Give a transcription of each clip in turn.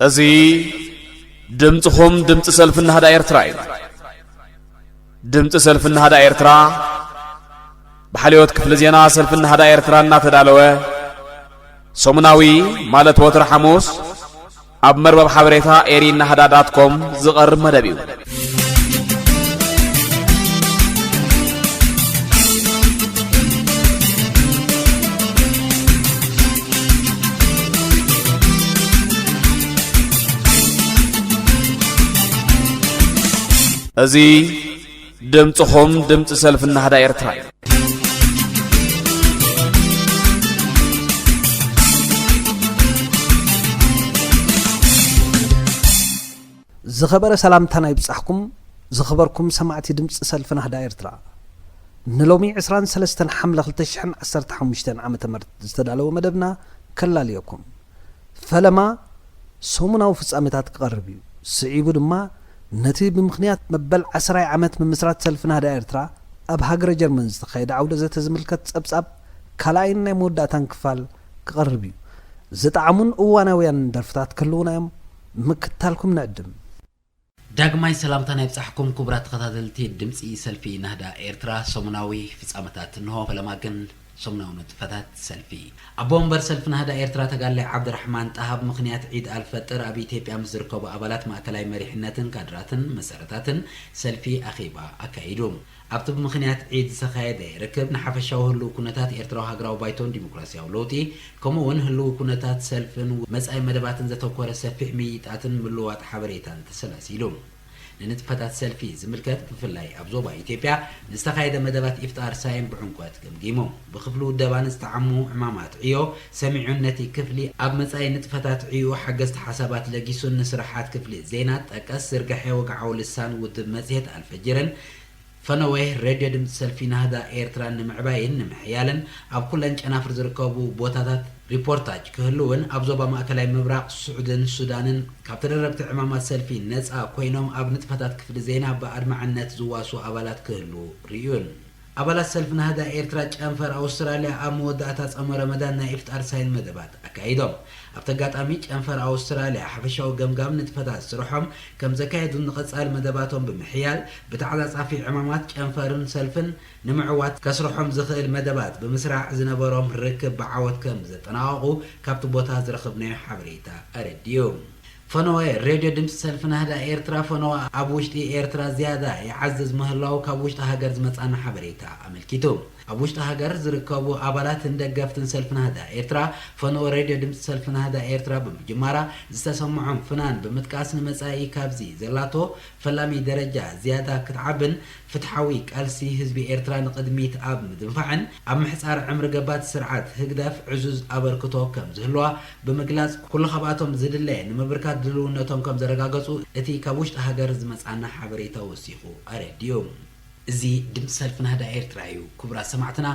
እዚ ድምፅኹም ድምፂ ሰልፊ ናህዳ ኤርትራ እዩ። ድምፂ ሰልፊ ናህዳ ኤርትራ ብሓልዮት ክፍሊ ዜና ሰልፊ ናህዳ ኤርትራ እናተዳለወ ሰሙናዊ፣ ማለት ወትሪ ሓሙስ፣ ኣብ መርበብ ሓበሬታ ኤሪ ናህዳ ዳት ኮም ዝቐርብ መደብ እዩ። እዚ ድምፅኹም ድምፂ ሰልፊ ናህዳ ኤርትራ እዩ። ዝኸበረ ሰላምታና ይብጻሕኩም፣ ዝኸበርኩም ሰማዕቲ ድምጺ ሰልፊ ናህዳ ኤርትራ። ንሎሚ ዕስራን ሰለስተን ሓምለ ክልተ ሽሕን ዓሰርተ ሓሙሽተን ዓመተ ምህረት ዝተዳለወ መደብና ከላልየኩም። ፈለማ ሰሙናዊ ፍጻሜታት ክቐርብ እዩ። ስዒቡ ድማ ነቲ ብምኽንያት መበል ዓስራይ ዓመት ምምስራት ሰልፊ ናህዳ ኤርትራ ኣብ ሃገረ ጀርመን ዝተኻየደ ዓውደ ዘተ ዝምልከት ጸብጻብ ካልኣይን ናይ መወዳእታን ክፋል ክቐርብ እዩ። ዝጠዓሙን እዋናውያን ደርፍታት ክህልዉና እዮም። ምክትታልኩም ንዕድም። ዳግማይ ሰላምታና ይብጻሕኩም ክቡራት ተኸታተልቲ ድምጺ ሰልፊ ናህዳ ኤርትራ። ሰሙናዊ ፍጻመታት እንሆ። ፈለማ ግን ሰሙናዊ ንጥፈታት ሰልፊ። ኣቦ ወንበር ሰልፊ ናህዳ ኤርትራ ተጋዳላይ ዓብደራሕማን ጣሃ ብምኽንያት ዒድ ኣልፈጥር ኣብ ኢትዮጵያ ምስ ዝርከቡ ኣባላት ማእከላይ መሪሕነትን ካድራትን መሰረታትን ሰልፊ ኣኼባ ኣካይዱ። ኣብቲ ብምኽንያት ዒድ ዝተኻየደ ርክብ ንሓፈሻዊ ህልው ኩነታት ኤርትራዊ ሃገራዊ ባይቶን ዲሞክራሲያዊ ለውጢ፣ ከምኡ እውን ህልው ኩነታት ሰልፍን መጻኢ መደባትን ዘተኮረ ሰፊሕ ምይይጣትን ምልውዋጥ ሓበሬታን ተሰላሲሉ። ንንጥፈታት ሰልፊ ዝምልከት፣ ብፍላይ ኣብ ዞባ ኢትዮጵያ ንዝተኻየደ መደባት ኢፍጣር ሳይም ብዕምቆት ገምጊሙ። ብክፍሊ ውደባ ንዝጠዓሙ ዕማማት ዕዮ ሰሚዑን ነቲ ክፍሊ ኣብ መጻኢ ንጥፈታት ዕዮ ሓገዝቲ ሓሳባት ለጊሱን ንስራሓት ክፍሊ ዜና ጠቀስ ዝርግሐ ወግዓዊ ልሳን ውድብ መጽሔት ኣልፈጅርን ፈነወ ሬድዮ ድምፂ ሰልፊ ናህዳ ኤርትራ ንምዕባይን ንምሕያልን ኣብ ኩለን ጨናፍር ዝርከቡ ቦታታት ሪፖርታጅ ክህልውን ኣብ ዞባ ማእከላይ ምብራቕ፣ ስዑድን ሱዳንን ካብ ተደረብቲ ዕማማት ሰልፊ ነፃ ኮይኖም ኣብ ንጥፈታት ክፍሊ ዜና ብኣድማዕነት ዝዋስኡ ኣባላት ክህሉ ርእዩን። ኣባላት ሰልፊ ናህዳ ኤርትራ ጨንፈር ኣውስትራልያ ኣብ መወዳእታ ጾመ ረመዳን ናይ ኢፍጣር ሳይን መደባት ኣካይዶም። ኣብቲ ኣጋጣሚ ጨንፈር ኣውስትራልያ ሓፈሻዊ ገምጋም ንጥፈታት ስርሖም ከም ዘካየዱን ንቐጻሊ መደባቶም ብምሕያል ብተዓጻጻፊ ዕማማት ጨንፈርን ሰልፍን ንምዕዋት ከስርሖም ዝኽእል መደባት ብምስራዕ ዝነበሮም ርክብ ብዓወት ከም ዘጠናቐቑ ካብቲ ቦታ ዝረኸብናዮ ሓበሬታ ኣረዲኡ። ፈነወ ሬድዮ ድምፂ ሰልፊ ናህዳ ኤርትራ፣ ፈነወ ኣብ ውሽጢ ኤርትራ ዝያዳ ይዓዝዝ ምህላዉ ካብ ውሽጢ ሃገር ዝመጻና ሓበሬታ ኣመልኪቱ። ኣብ ውሽጢ ሃገር ዝርከቡ ኣባላትን ደገፍትን ሰልፊ ናህዳ ኤርትራ፣ ፈነወ ሬድዮ ድምፂ ሰልፊ ናህዳ ኤርትራ ብምጅማራ ዝተሰምዖም ፍናን ብምጥቃስ፣ ንመጻኢ ካብዚ ዘላቶ ፈላሚ ደረጃ ዝያዳ ክትዓብን ፍትሓዊ ቃልሲ ህዝቢ ኤርትራ ንቕድሚት ኣብ ምድንፋዕን ኣብ ምሕጻር ዕምሪ ገባቲ ስርዓት ህግደፍ ዕዙዝ ኣበርክቶ ከም ዝህልዋ ብምግላጽ፣ ኩሉ ካብኣቶም ዝድለ ንምብርካት ድልውነቶም ከም ዘረጋገጹ እቲ ካብ ውሽጢ ሃገር ዝመጻና ሓበሬታ ወሲኹ ኣረዲኡ። እዚ ድምፂ ሰልፊ ናህዳ ኤርትራ እዩ። ክቡራት ሰማዕትና፣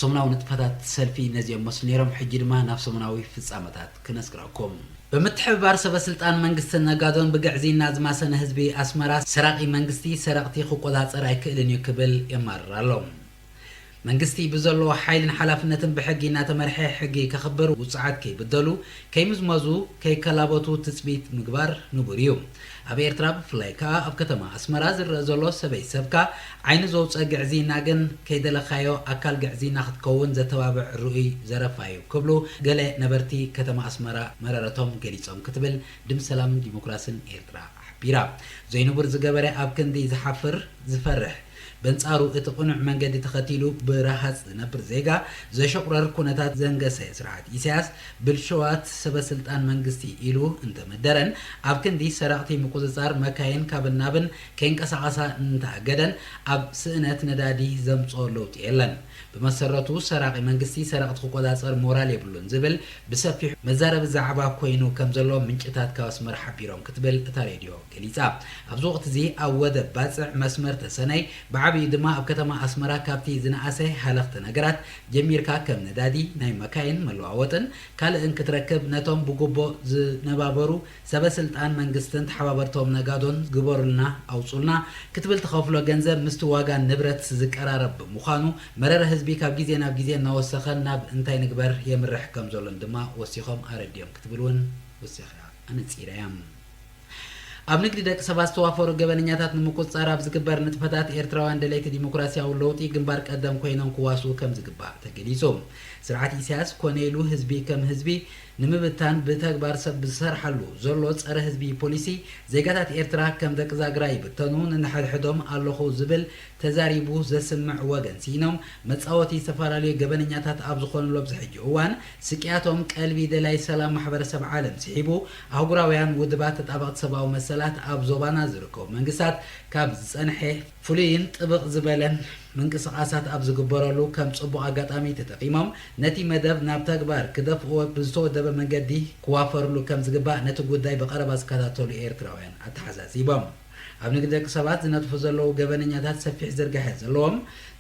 ሰሙናዊ ንጥፈታት ሰልፊ ነዚኦም መስሉ ነይሮም። ሕጂ ድማ ናብ ሰሙናዊ ፍጻመታት ክነስግረኩም። ብምትሕብባር ሰበ ስልጣን መንግስትን ነጋዶን ብግዕዝይና ዝማሰነ ህዝቢ ኣስመራ፣ ሰራቒ መንግስቲ ሰረቕቲ ክቆጻጸር ኣይክእልን እዩ ክብል የማርር ኣሎ። መንግስቲ ብዘለዎ ሓይልን ሓላፍነትን ብሕጊ እናተመርሐ ሕጊ ከኽብር፣ ውጹዓት ከይብደሉ፣ ከይምዝመዙ፣ ከይከላበቱ ትጽቢት ምግባር ንቡር እዩ። ኣብ ኤርትራ ብፍላይ ከኣ ኣብ ከተማ ኣስመራ ዝረኣ ዘሎ ሰበይ ሰብካ ዓይኒ ዘውጸ ግዕዝይና ግን ከይደለኻዮ ኣካል ግዕዝይና ክትከውን ዘተባብዕ ርኡይ ዘረፋ እዩ ክብሉ ገለ ነበርቲ ከተማ ኣስመራ መረረቶም ገሊጾም ክትብል ድምፂ ሰላምን ዲሞክራስን ኤርትራ ሓቢራ። ዘይንቡር ዝገበረ ኣብ ክንዲ ዝሓፍር ዝፈርሕ፣ በንጻሩ እቲ ቅኑዕ መንገዲ ተኸቲሉ ብረሃጽ ዝነብር ዜጋ ዘሸቑረር ኩነታት ዘንገሰ ስርዓት ኢሳያስ ብልሽዋት ሰበ ስልጣን መንግስቲ ኢሉ እንተመደረን፣ ኣብ ክንዲ ሰረቕቲ ምቁጽጻር መካይን ካብን ናብን ከይንቀሳቐሳ እንተኣገደን፣ ኣብ ስእነት ነዳዲ ዘምጽኦ ለውጢ የለን። ብመሰረቱ ሰራቒ መንግስቲ ሰረቕቲ ክቆጻጸር ሞራል የብሉን ዝብል ብሰፊሑ መዛረቢ ዛዕባ ኮይኑ ከም ዘሎ ምንጭታት ካብ ኣስመራ ሓቢሮም ክትብል እታ ሬድዮ ገሊጻ። ኣብዚ ወቕቲ እዚ ኣብ ወደብ ባጽዕ መስመር ተሰነይ ብዓቢኡ ድማ ኣብ ከተማ ኣስመራ ካብቲ ዝነኣሰ ሃለኽቲ ነገራት ጀሚርካ ከም ነዳዲ፣ ናይ መካይን መለዋወጥን ካልእን ክትረክብ ነቶም ብጉቦ ዝነባበሩ ሰበ ስልጣን መንግስትን ተሓባበርቶም ነጋዶን ግበሩልና ኣውጹልና ክትብል ትኸፍሎ ገንዘብ ምስቲ ዋጋ ንብረት ዝቀራረብ ብምዃኑ መረረ ህዝቢ ካብ ግዜ ናብ ግዜ እናወሰኸን ናብ እንታይ ንግበር የምርሕ ከም ዘሎን ድማ ወሲኾም ኣረዲኦም ክትብል እውን ወሲኻ ኣነጺራ እያ። ኣብ ንግዲ ደቂ ሰባት ዝተዋፈሩ ገበነኛታት ንምቁጽጻር ኣብ ዝግበር ንጥፈታት ኤርትራውያን ደለይቲ ዲሞክራሲያዊ ለውጢ ግንባር ቀደም ኮይኖም ክዋስኡ ከም ዝግባእ ተገሊጹ። ስርዓት ኢሳያስ ኮነ ኢሉ ህዝቢ ከም ህዝቢ ንምብታን ብተግባር ሰብ ዝሰርሓሉ ዘሎ ጸረ ህዝቢ ፖሊሲ ዜጋታት ኤርትራ ከም ደቂ ዛግራ ይብተኑ፣ ንንሓድሕዶም ኣለኹ ዝብል ተዛሪቡ ዘስምዕ ወገን ስኢኖም መጻወቲ ዝተፈላለዩ ገበነኛታት ኣብ ዝኾኑሉ ኣብዚ ሕጂ እዋን ስቅያቶም ቀልቢ ደላይ ሰላም ማሕበረሰብ ዓለም ስሒቡ ኣህጉራውያን ውድባት ተጣበቕቲ ሰብኣዊ መሰላት ኣብ ዞባና ዝርከቡ መንግስታት ካብ ዝጸንሐ ፍሉይን ጥብቕ ዝበለን ምንቅስቓሳት ኣብ ዝግበረሉ ከም ጽቡቕ ኣጋጣሚ ተጠቒሞም ነቲ መደብ ናብ ተግባር ክደፍእዎ ብዝተወደበ መንገዲ ክዋፈርሉ ከም ዝግባእ ነቲ ጉዳይ ብቐረባ ዝከታተሉ ኤርትራውያን ኣተሓሳሲቦም። ኣብ ንግዲ ደቂ ሰባት ዝነጥፉ ዘለዉ ገበነኛታት ሰፊሕ ዝርግሐ ዘለዎም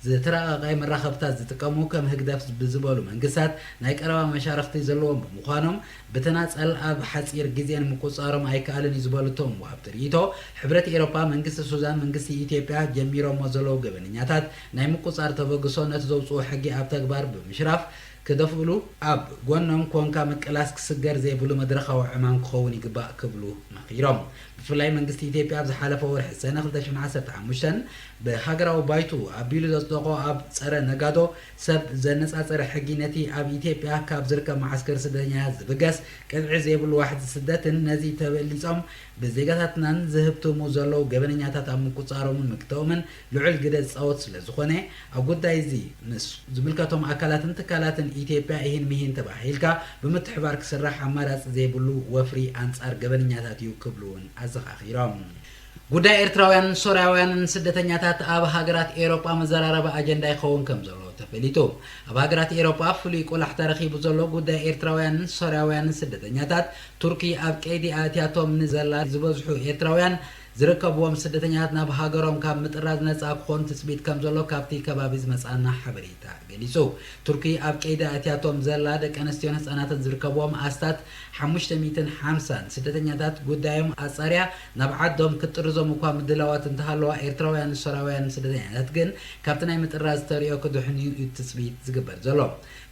ዝተራቐቐ መራኸብታት ዝጥቀሙ ከም ህግደፍ ብዝበሉ መንግስታት ናይ ቀረባ መሻርኽቲ ዘለዎም ብምዃኖም ብተናጸል ኣብ ሓጺር ግዜን ምቁጻሮም ኣይከኣልን እዩ ዝበሉ እቶም ወሃብቲ ርእይቶ፣ ሕብረት ኤሮፓ፣ መንግስቲ ሱዳን፣ መንግስቲ ኢትዮጵያ ጀሚሮሞ ዘለዉ ገበነኛታት ናይ ምቁጻር ተበግሶ ነቲ ዘውጽኡ ሕጊ ኣብ ተግባር ብምሽራፍ ክደፍእሉ ኣብ ጎኖም ኮንካ ምቅላስ ክስገር ዘይብሉ መድረኻዊ ዕማም ክኸውን ይግባእ ክብሉ መኺሮም። ብፍላይ መንግስቲ ኢትዮጵያ ኣብ ዝሓለፈ ወርሒ ሰነ ክልተ ሽሕን ዓሰርተ ሓሙሽተን ብሃገራዊ ባይቱ ኣቢሉ ዘጽደቖ ኣብ ጸረ ነጋዶ ሰብ ዘነጻጸረ ሕጊ ነቲ ኣብ ኢትዮጵያ ካብ ዝርከብ መዓስከር ስደተኛታት ዝብገስ ቅጥዒ ዘይብሉ ዋሕዚ ስደትን ነዚ ተበሊጾም ብዜጋታትናን ዝህብትሙ ዘለዉ ገበነኛታት ኣብ ምቁጻሮምን ምግታኦምን ልዑል ግደ ዝጻወት ስለ ዝኾነ ኣብ ጉዳይ እዚ ምስ ዝምልከቶም ኣካላትን ትካላትን ኢትዮጵያ ኢሂን ሚሂን ተባሂልካ ብምትሕባር ክስራሕ ኣማራጺ ዘይብሉ ወፍሪ ኣንጻር ገበነኛታት እዩ ክብሉ እውን ኣዘኻኺሮም። ጉዳይ ኤርትራውያንን ሶርያውያንን ስደተኛታት ኣብ ሃገራት ኤውሮጳ መዘራረቢ ኣጀንዳ ይኸውን ከም ዘሎ ተፈሊጡ። ኣብ ሃገራት ኤውሮጳ ፍሉይ ቆላሕታ ረኺቡ ዘሎ ጉዳይ ኤርትራውያንን ሶርያውያንን ስደተኛታት ቱርኪ ኣብ ቀይዲ ኣእትያቶም ንዘላ ዝበዝሑ ኤርትራውያን ዝርከብዎም ስደተኛታት ናብ ሃገሮም ካብ ምጥራዝ ነጻ ክኾኑ ትጽቢት ከም ዘሎ ካብቲ ከባቢ ዝመጻና ሓበሬታ ገሊጹ። ቱርኪ ኣብ ቀይዲ ኣእትያቶም ዘላ ደቂ ኣንስትዮን ህጻናትን ዝርከብዎም ኣስታት ሓሙሽተ ሚእትን ሓምሳን ስደተኛታት ጉዳዮም ኣጻርያ ናብ ዓዶም ክትጥርዞም እኳ ምድላዋት እንተሃለዋ፣ ኤርትራውያን ሶርያውያን ስደተኛታት ግን ካብቲ ናይ ምጥራዝ ተርእዮ ክድሕኑ እዩ ትጽቢት ዝግበር ዘሎ።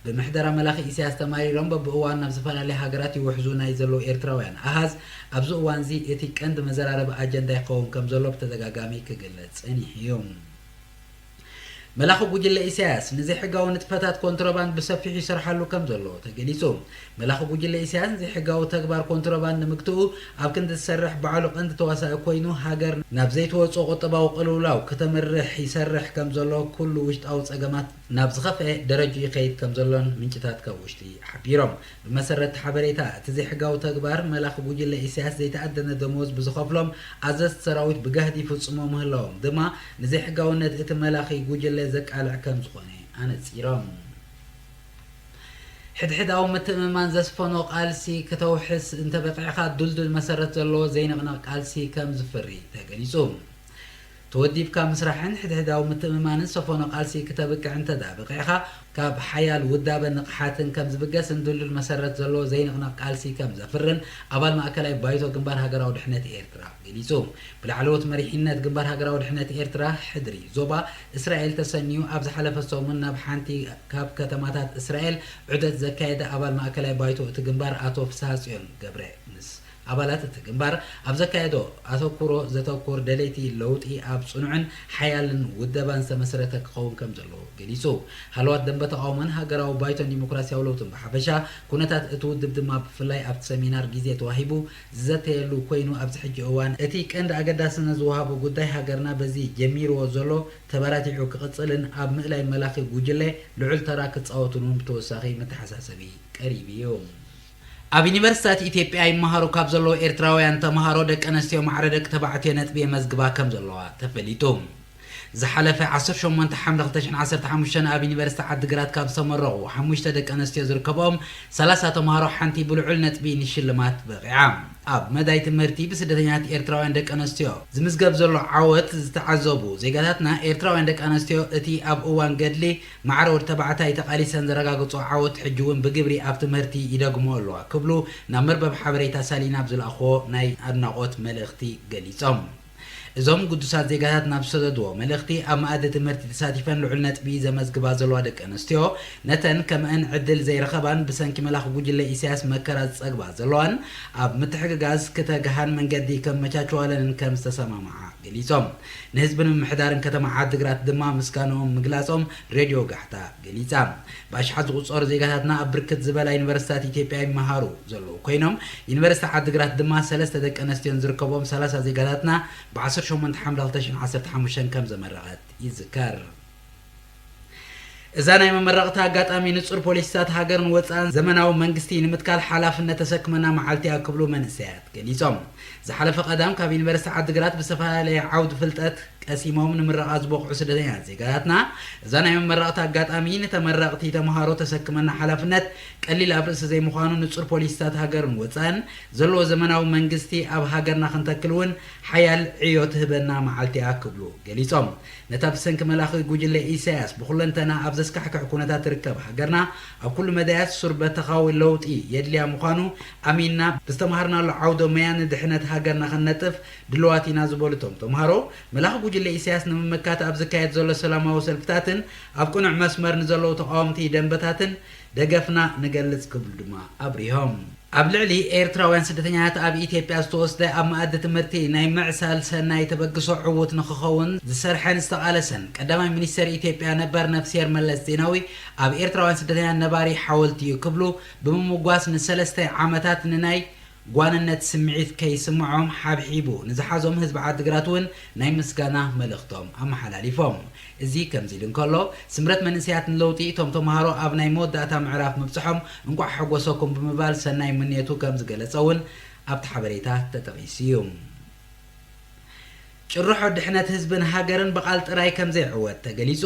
ብምሕደራ መላኺ ኢሳያስ ተማሪሮም በብእዋኑ ናብ ዝተፈላለያ ሃገራት ይውሕዙ ናይ ዘለዉ ኤርትራውያን ኣሃዝ ኣብዚ እዋንዚ እቲ ቀንዲ መዘራረቢ ኣጀንዳ ይኸውን ከም ዘሎ ብተደጋጋሚ ክግለጽ ጸኒሑ እዩ። መላኺ ጉጅለ ኢሳያስ ንዘይሕጋዊ ንጥፈታት ኮንትሮባንድ ብሰፊሑ ይሰርሓሉ ከም ዘሎ ተገሊጹ። መላኺ ጉጅለ ኢሳያስ ንዘይሕጋዊ ተግባር ኮንትሮባንድ ንምግትኡ ኣብ ክንዲ ዝሰርሕ ባዕሉ ቀንዲ ተዋሳኢ ኮይኑ ሃገር ናብ ዘይትወጽኦ ቁጠባዊ ቅልውላው ከተምርሕ ይሰርሕ ከም ዘሎ ኩሉ ውሽጣዊ ጸገማት ናብ ዝኸፍአ ደረጅኡ ይኸይድ ከም ዘሎን ምንጭታት ካብ ውሽጢ ሓቢሮም። ብመሰረት ሓበሬታ፣ እቲ ዘይሕጋዊ ተግባር መላኺ ጉጅለ ኢሳያስ ዘይተኣደነ ደመወዝ ብዝኸፍሎም ኣዘዝቲ ሰራዊት ብጋህዲ ይፍጽሞ ምህላዎም ድማ ንዘይሕጋውነት እቲ መላኺ ጉጅለ ዘቃልዕ ከም ዝኾነ ኣነጺሮም። ሕድሕዳዊ ምትእምማን ዘስፈኖ ቃልሲ ከተውሕስ እንተበቂዕካ፣ ዱልዱል መሰረት ዘለዎ ዘይንቕነቕ ቃልሲ ከም ዝፍሪ ተገሊጹ። ተወዲብካ ምስራሕን ሕድሕዳዊ ምትእምማንን ሰፈኖ ቃልሲ ክተብቅዕ እንተዳ በቂዕካ፣ ካብ ሓያል ውዳበን ንቕሓትን ከም ዝብገስን ድልዱል መሰረት ዘለዎ ዘይንቕነቕ ቃልሲ ከም ዘፍርን ኣባል ማእከላይ ባይቶ ግንባር ሃገራዊ ድሕነት ኤርትራ ገሊጹ። ብላዕለዎት መሪሕነት ግንባር ሃገራዊ ድሕነት ኤርትራ ሕድሪ ዞባ እስራኤል ተሰንዩ ኣብ ዝሓለፈ ሰሙን ናብ ሓንቲ ካብ ከተማታት እስራኤል ዑደት ዘካየደ ኣባል ማእከላይ ባይቶ እቲ ግንባር ኣቶ ፍስሃጽዮን ገብረ ምስ ኣባላት እቲ ግንባር ኣብ ዘካየዶ ኣተኩሮ ዘተኩር ደለይቲ ለውጢ ኣብ ጽኑዕን ሓያልን ውደባን ዝተመስረተ ክኸውን ከም ዘለዎ ገሊጹ። ሃለዋት ደንበ ተቓውሞን ሃገራዊ ባይቶን ዲሞክራሲያዊ ለውጥን ብሓፈሻ፣ ኩነታት እቲ ውድብ ድማ ብፍላይ ኣብቲ ሰሚናር ግዜ ተዋሂቡ ዝዘተየሉ ኮይኑ ኣብዚ ሕጂ እዋን እቲ ቀንዲ ኣገዳስነት ዝወሃቦ ጉዳይ ሃገርና በዚ ጀሚርዎ ዘሎ ተበራቲዑ ክቕጽልን ኣብ ምእላይ መላኺ ጉጅለ ልዑል ተራ ክጻወቱን እውን ብተወሳኺ መተሓሳሰቢ ቀሪቡ እዩ። ኣብ ዩኒቨርሲታት ኢትዮጵያ ይመሃሩ ካብ ዘለዉ ኤርትራውያን ተምሃሮ ደቂ ኣንስትዮ ማዕረ ደቂ ተባዕትዮ ነጥቢ የመዝግባ ከም ዘለዋ ተፈሊጡ። ዝሓለፈ ዓሰርተ ሸሞንተ ሓምለ ክልተ ሽሕን ዓሰርተ ሓሙሽተን ኣብ ዩኒቨርሲቲ ዓዲግራት ካብ ዝተመረቑ ሓሙሽተ ደቂ ኣንስትዮ ዝርከብኦም ሰላሳ ተምሃሮ ሓንቲ ብልዑል ነጥቢ ንሽልማት በቒዓ። ኣብ መዳይ ትምህርቲ ብስደተኛታት ኤርትራውያን ደቂ ኣንስትዮ ዝምዝገብ ዘሎ ዓወት ዝተዓዘቡ ዜጋታትና፣ ኤርትራውያን ደቂ ኣንስትዮ እቲ ኣብ እዋን ገድሊ ማዕረ ወዲ ተባዕታይ ተቓሊሰን ዘረጋገጾ ዓወት ሕጂ እውን ብግብሪ ኣብ ትምህርቲ ይደግሞ ኣለዋ ክብሉ ናብ መርበብ ሓበሬታ ሳሊና ኣብ ዝለኣኽዎ ናይ ኣድናቖት መልእኽቲ ገሊጾም። እዞም ግዱሳት ዜጋታት ናብ ዝሰደድዎ መልእኽቲ፣ ኣብ መኣዲ ትምህርቲ ተሳቲፈን ልዑል ነጥቢ ዘመዝግባ ዘለዋ ደቂ ኣንስትዮ፣ ነተን ከምአን ዕድል ዘይረኸባን ብሰንኪ መላኺ ጉጅለ ኢሳያስ መከራ ዝጸግባ ዘለዋን ኣብ ምትሕግጋዝ ክተግሃን መንገዲ ከመቻችዋለንን ከም ዝተሰማምዓ ገሊጾም። ንህዝቢ ንምምሕዳርን ከተማ ዓድግራት ድማ ምስጋንኦም ምግላጾም ሬድዮ ጋሕታ ገሊጻ። ብኣሽሓት ዝቑጸሩ ዜጋታትና ኣብ ብርክት ዝበላ ዩኒቨርሲታት ኢትዮጵያ ይመሃሩ ዘለዉ ኮይኖም፣ ዩኒቨርሲቲ ዓድግራት ድማ ሰለስተ ደቂ ኣንስትዮን ዝርከቦም ሰላሳ ዜጋታትና ብ ዓሰርተ ሸሞንተ ሓምለ ክልተ ሽሕን ዓሰርተ ሓሙሽተን ከም ዘመረቐት ይዝከር። እዛ ናይ መመረቕታ ኣጋጣሚ ንጹር ፖሊሲታት ሃገርን ወጻእን ዘመናዊ መንግስቲ ንምትካል ሓላፍነት ተሰክመና መዓልቲ እያ ክብሉ መንእሰያት ገሊጾም። ዝሓለፈ ቀዳም ካብ ዩኒቨርሲቲ ዓድግራት ብዝተፈላለየ ዓውዲ ፍልጠት ቀሲሞም ንምረቓ ዝበቕዑ ስደተኛታት ዜጋታትና፣ እዛ ናይ መመረቕታ ኣጋጣሚ ንተመረቕቲ ተምሃሮ ተሰክመና ሓላፍነት ቀሊል ኣብ ርእሲ ዘይምዃኑ፣ ንጹር ፖሊሲታት ሃገርን ወጻእን ዘለዎ ዘመናዊ መንግስቲ ኣብ ሃገርና ክንተክል እውን ሓያል ዕዮ ትህበና መዓልቲ እያ ክብሉ ገሊጾም። ነታ ብሰንኪ መላኺ ጉጅለ ኢሳያስ ብኹለንተና ኣብ ዘስካሕክሕ ኩነታት ትርከብ ሃገርና፣ ኣብ ኩሉ መዳያት ሱር በተኻዊ ለውጢ የድልያ ምዃኑ ኣሚንና፣ ብዝተምሃርናሉ ዓውደ ሞያ ንድሕነት ሃገርና ክንነጥፍ ድልዋት ኢና ዝበሉ እቶም ተምሃሮ፣ መላኺ ጉጅለ ኢሳያስ ንምምካት ኣብ ዝካየድ ዘሎ ሰላማዊ ሰልፍታትን ኣብ ቅኑዕ መስመር ንዘለዉ ተቓወምቲ ደንበታትን ደገፍና ንገልጽ ክብሉ ድማ ኣብሪሆም። ኣብ ልዕሊ ኤርትራውያን ስደተኛታት ኣብ ኢትዮጵያ ዝተወስደ ኣብ መኣዲ ትምህርቲ ናይ ምዕሳል ሰናይ ተበግሶ ዕዉት ንክኸውን ዝሰርሐን ዝተቓለሰን ቀዳማይ ሚኒስተር ኢትዮጵያ ነበር ነፍስሄር መለስ ዜናዊ ኣብ ኤርትራውያን ስደተኛታት ነባሪ ሓወልቲ እዩ ክብሉ ብምምጓስ ንሰለስተ ዓመታት ንናይ ጓንነት ስምዒት ከይስምዖም ሓብሒቡ ንዝሓዞም ህዝቢ ዓድግራት እውን ናይ ምስጋና መልእኽቶም ኣመሓላሊፎም። እዚ ከምዚ ኢሉ እንከሎ፣ ስምረት መንእሰያት ንለውጢ እቶም ተምሃሮ ኣብ ናይ መወዳእታ ምዕራፍ ምብጽሖም እንቋዕ ሓጎሰኩም ብምባል ሰናይ ምንየቱ ከም ዝገለጸ እውን ኣብቲ ሓበሬታ ተጠቒሱ እዩ። ጭርሖ ድሕነት ህዝብን ሃገርን ብቓል ጥራይ ከም ዘይዕወት ተገሊጹ።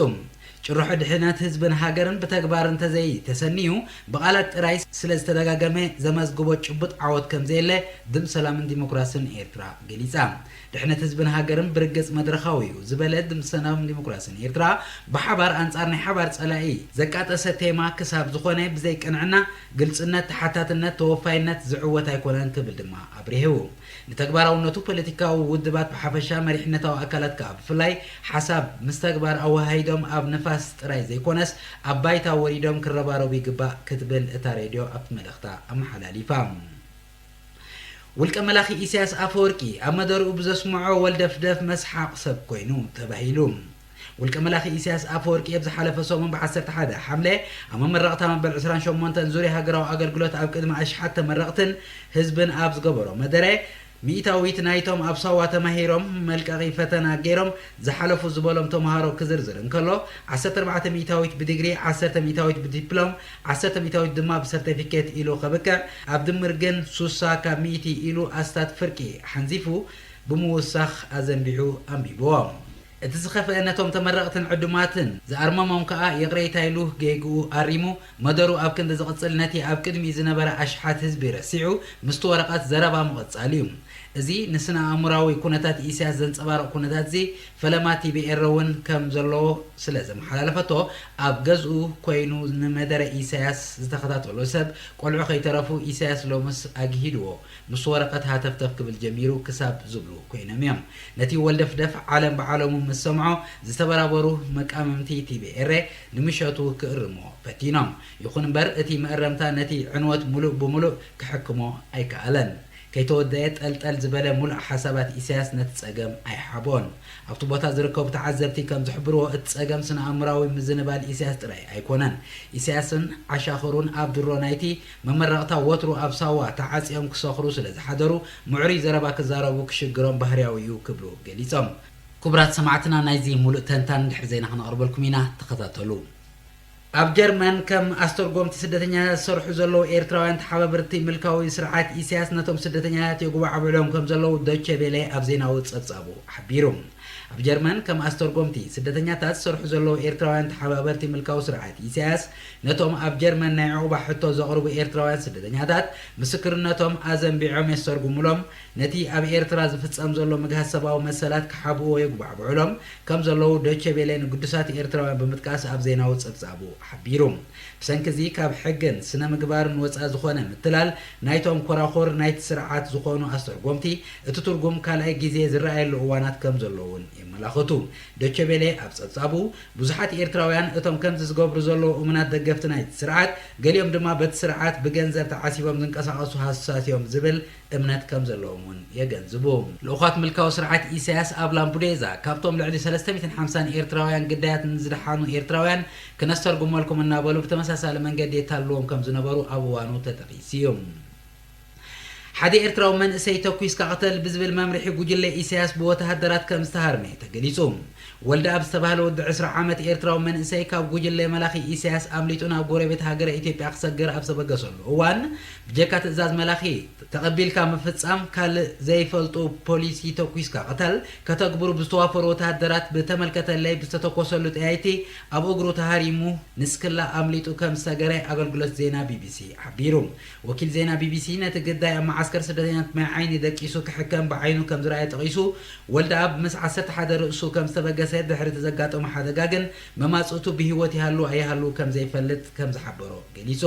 ጭርሖ ድሕነት ህዝብን ሃገርን ብተግባር እንተዘይተሰንዩ፣ ብቓላት ጥራይ ስለ ዝተደጋገመ ዘመዝግቦ ጭቡጥ ዓወት ከም ዘየለ ድምፂ ሰላምን ዲሞክራስን ኤርትራ ገሊጻ። ድሕነት ህዝብን ሃገርን ብርግጽ መድረኻዊ እዩ ዝበለ ድምፂ ሰላምን ዲሞክራስን ኤርትራ፣ ብሓባር ኣንጻር ናይ ሓባር ጸላኢ ዘቃጠሰ ቴማ ክሳብ ዝኾነ ብዘይ ቅንዕና፣ ግልጽነት፣ ተሓታትነት፣ ተወፋይነት ዝዕወት ኣይኮነን ክብል ድማ ኣብሪሁ። ንተግባራውነቱ ፖለቲካዊ ውድባት ብሓፈሻ መሪሕነታዊ ኣካላት ከኣ ብፍላይ ሓሳብ ምስ ተግባር ኣወሃሂዶም ኣብ ንፋስ ጥራይ ዘይኮነስ ኣብ ባይታ ወሪዶም ክረባረቡ ይግባእ ክትብል እታ ሬድዮ ኣብቲ መልእኽታ ኣመሓላሊፋ። ውልቀ መላኺ ኢሳያስ ኣፈወርቂ ኣብ መደርኡ ብዘስምዖ ወልደፍደፍ መስሓቕ ሰብ ኮይኑ ተባሂሉ። ውልቀ መላኺ ኢሳያስ ኣፈወርቂ ኣብ ዝሓለፈ ሰሙን ብ ዓሰርተ ሓደ ሓምለ ኣብ መመረቕታ መበል ዕስራን ሸሞንተን ዙርያ ሃገራዊ ኣገልግሎት ኣብ ቅድሚ ኣሽሓት ተመረቕትን ህዝብን ኣብ ዝገበሮ መደረ፣ ሚእታዊት ናይቶም ኣብ ሳዋ ተማሂሮም መልቀቒ ፈተና ገይሮም ዝሓለፉ ዝበሎም ተምሃሮ ክዝርዝር እንከሎ፣ ዓሰርተ ኣርባዕተ ሚእታዊት ብዲግሪ፣ ዓሰርተ ሚእታዊት ብዲፕሎም፣ ዓሰርተ ሚእታዊት ድማ ብሰርተፊኬት ኢሉ ከብቅዕ፣ ኣብ ድምር ግን ሱሳ ካብ ሚእቲ ኢሉ ኣስታት ፍርቂ ሓንዚፉ ብምውሳኽ ኣዘንቢዑ ኣንቢብዎ። እቲ ዝኸፍአ ነቶም ተመረቕትን ዕዱማትን ዝኣርመሞም ከኣ ይቕሬታ ኢሉ ጌግኡ ኣሪሙ፣ መደሩ ኣብ ክንዲ ዝቕጽል ነቲ ኣብ ቅድሚኡ ዝነበረ ኣሽሓት ህዝቢ ረሲዑ ምስቲ ወረቐት ዘረባ ምቕጻል እዩ። እዚ ንስነ ኣእምሮኣዊ ኩነታት ኢሳያስ ዘንጸባርቕ ኩነታት'ዚ ፈለማ ቲቢኤረ እውን ከም ዘለዎ ስለ ዘመሓላለፈቶ፣ ኣብ ገዝኡ ኮይኑ ንመደረ ኢሳያስ ዝተኸታተሎ ሰብ ቆልዑ ከይተረፉ ኢሳያስ ሎምስ ኣግሂድዎ፣ ምስ ወረቐት ሃተፍተፍ ክብል ጀሚሩ ክሳብ ዝብሉ ኮይኖም እዮም። ነቲ ወልደፍደፍ ዓለም ብዓለሙ ምስ ሰምዖ፣ ዝተበራበሩ መቃምምቲ ቲቢኤረ ንምሸቱ ክእርሞ ፈቲኖም። ይኹን እምበር፣ እቲ መእረምታ ነቲ ዕንወት ምሉእ ብምሉእ ክሕክሞ ኣይከኣለን። ከይተወደአ ጠልጠል ዝበለ ምሉእ ሓሳባት ኢሳያስ ነቲ ጸገም ኣይሓብኦን። ኣብቲ ቦታ ዝርከቡ ተዓዘብቲ ከም ዝሕብርዎ፣ እቲ ጸገም ስነ-ኣእምሮኣዊ ምዝንባል ኢሳያስ ጥራይ ኣይኮነን። ኢሳያስን ዓሻኽሩን ኣብ ድሮ ናይቲ መመረቕታ ወትሩ ኣብ ሳዋ ተዓጽዮም ክሰኽሩ ስለ ዝሓደሩ፣ ምዕሩይ ዘረባ ክዛረቡ ክሽግሮም ባህርያዊ እዩ ክብሉ ገሊጾም። ክቡራት ሰማዕትና፣ ናይዚ ሙሉእ ተንታን ድሕሪ ዜና ክነቕርበልኩም ኢና፣ ተኸታተሉ። ኣብ ጀርመን ከም ኣስተርጎምቲ ስደተኛታት ዝሰርሑ ዘለዉ ኤርትራውያን ተሓባበርቲ ምልካዊ ስርዓት ኢሳያስ ነቶም ስደተኛታት የጉባዕብዕሎም ከም ዘለዉ ዶቼ ቬለ ኣብ ዜናዊ ጸብጻቡ ሓቢሩ። ኣብ ጀርመን ከም ኣስተርጎምቲ ስደተኛታት ዝሰርሑ ዘለዉ ኤርትራውያን ተሓባበርቲ ምልካዊ ስርዓት ኢሳያስ ነቶም ኣብ ጀርመን ናይ ዑቕባ ሕቶ ዘቕርቡ ኤርትራውያን ስደተኛታት ምስክርነቶም ኣዘንቢዖም የስተርጉሙሎም፣ ነቲ ኣብ ኤርትራ ዝፍጸም ዘሎ ምግሃስ ሰብኣዊ መሰላት ክሓብእዎ የጉባዕብዑሎም ከም ዘለዉ ዶቼ ቬለ ንግዱሳት ኤርትራውያን ብምጥቃስ ኣብ ዜናዊ ጸብጻቡ ሓቢሩ። ብሰንኪ እዚ ካብ ሕግን ስነ ምግባርን ወፃኢ ዝኾነ ምትላል ናይቶም ኮራኹር ናይቲ ስርዓት ዝኾኑ ኣስተርጎምቲ እቲ ትርጉም ካልኣይ ግዜ ዝረኣየሉ እዋናት ከም ዘሎ እውን የመላኽቱ። ዶቸቤሌ ኣብ ፀብፃቡ ብዙሓት ኤርትራውያን እቶም ከምዚ ዝገብሩ ዘለዉ እሙናት ደገፍቲ ናይቲ ስርዓት ገሊኦም ድማ በቲ ስርዓት ብገንዘብ ተዓሲቦም ዝንቀሳቐሱ ሃሱሳት እዮም ዝብል እምነት ከም ዘለዎም እውን የገንዝቡ። ልኡኻት ምልካዊ ስርዓት ኢሳያስ ኣብ ላምቡዴዛ ካብቶም ልዕሊ ሰለስተ ሚእትን ሓምሳን ኤርትራውያን ግዳያት ንዝደሓኑ ኤርትራውያን ክነስተርጉመልኩም እናበሉ ብተመሳሳሊ መንገዲ የታልልዎም ከም ዝነበሩ ኣብ እዋኑ ተጠቒሱ እዩ። ሓደ ኤርትራዊ መንእሰይ ተኲስካ ቅተል ብዝብል መምርሒ ጉጅለ ኢሳያስ ብወተሃደራት ከም ዝተሃርመ ተገሊጹ። ወልደኣብ ዝተባህለ ወዲ ዕስራ ዓመት ኤርትራዊ መንእሰይ ካብ ጉጅለ መላኺ ኢሳያስ ኣምሊጡ ናብ ጎረቤት ሃገረ ኢትዮጵያ ክሰግር ኣብ ዝተበገሰሉ እዋን ብጀካ ትእዛዝ መላኺ ተቐቢልካ ምፍጻም ካልእ ዘይፈልጡ ፖሊሲ ተኲስካ ቅተል ከተግብሩ ብዝተዋፈሩ ወተሃደራት ብተመልከተለይ ብዝተተኮሰሉ ጠያይቲ ኣብ እግሩ ተሃሪሙ ንስክላ ኣምሊጡ ከም ዝሰገረ ኣገልግሎት ዜና ቢቢሲ ሓቢሩ። ወኪል ዜና ቢቢሲ ነቲ ግዳይ ኣብ መዓስከር ስደተኛታት ማይ ዓይኒ ደቂሱ ክሕከም ብዓይኑ ከም ዝረኣየ ጠቒሱ፣ ወልደኣብ ምስ ዓሰርተ ሓደ ርእሱ ከም ዝተበገሰ ድሕሪ እቲ ዘጋጠሞ ሓደጋ ግን መማጽእቱ ብህይወት ይሃሉ ኣይሃሉ ከም ዘይፈልጥ ከም ዝሓበሮ ገሊጹ።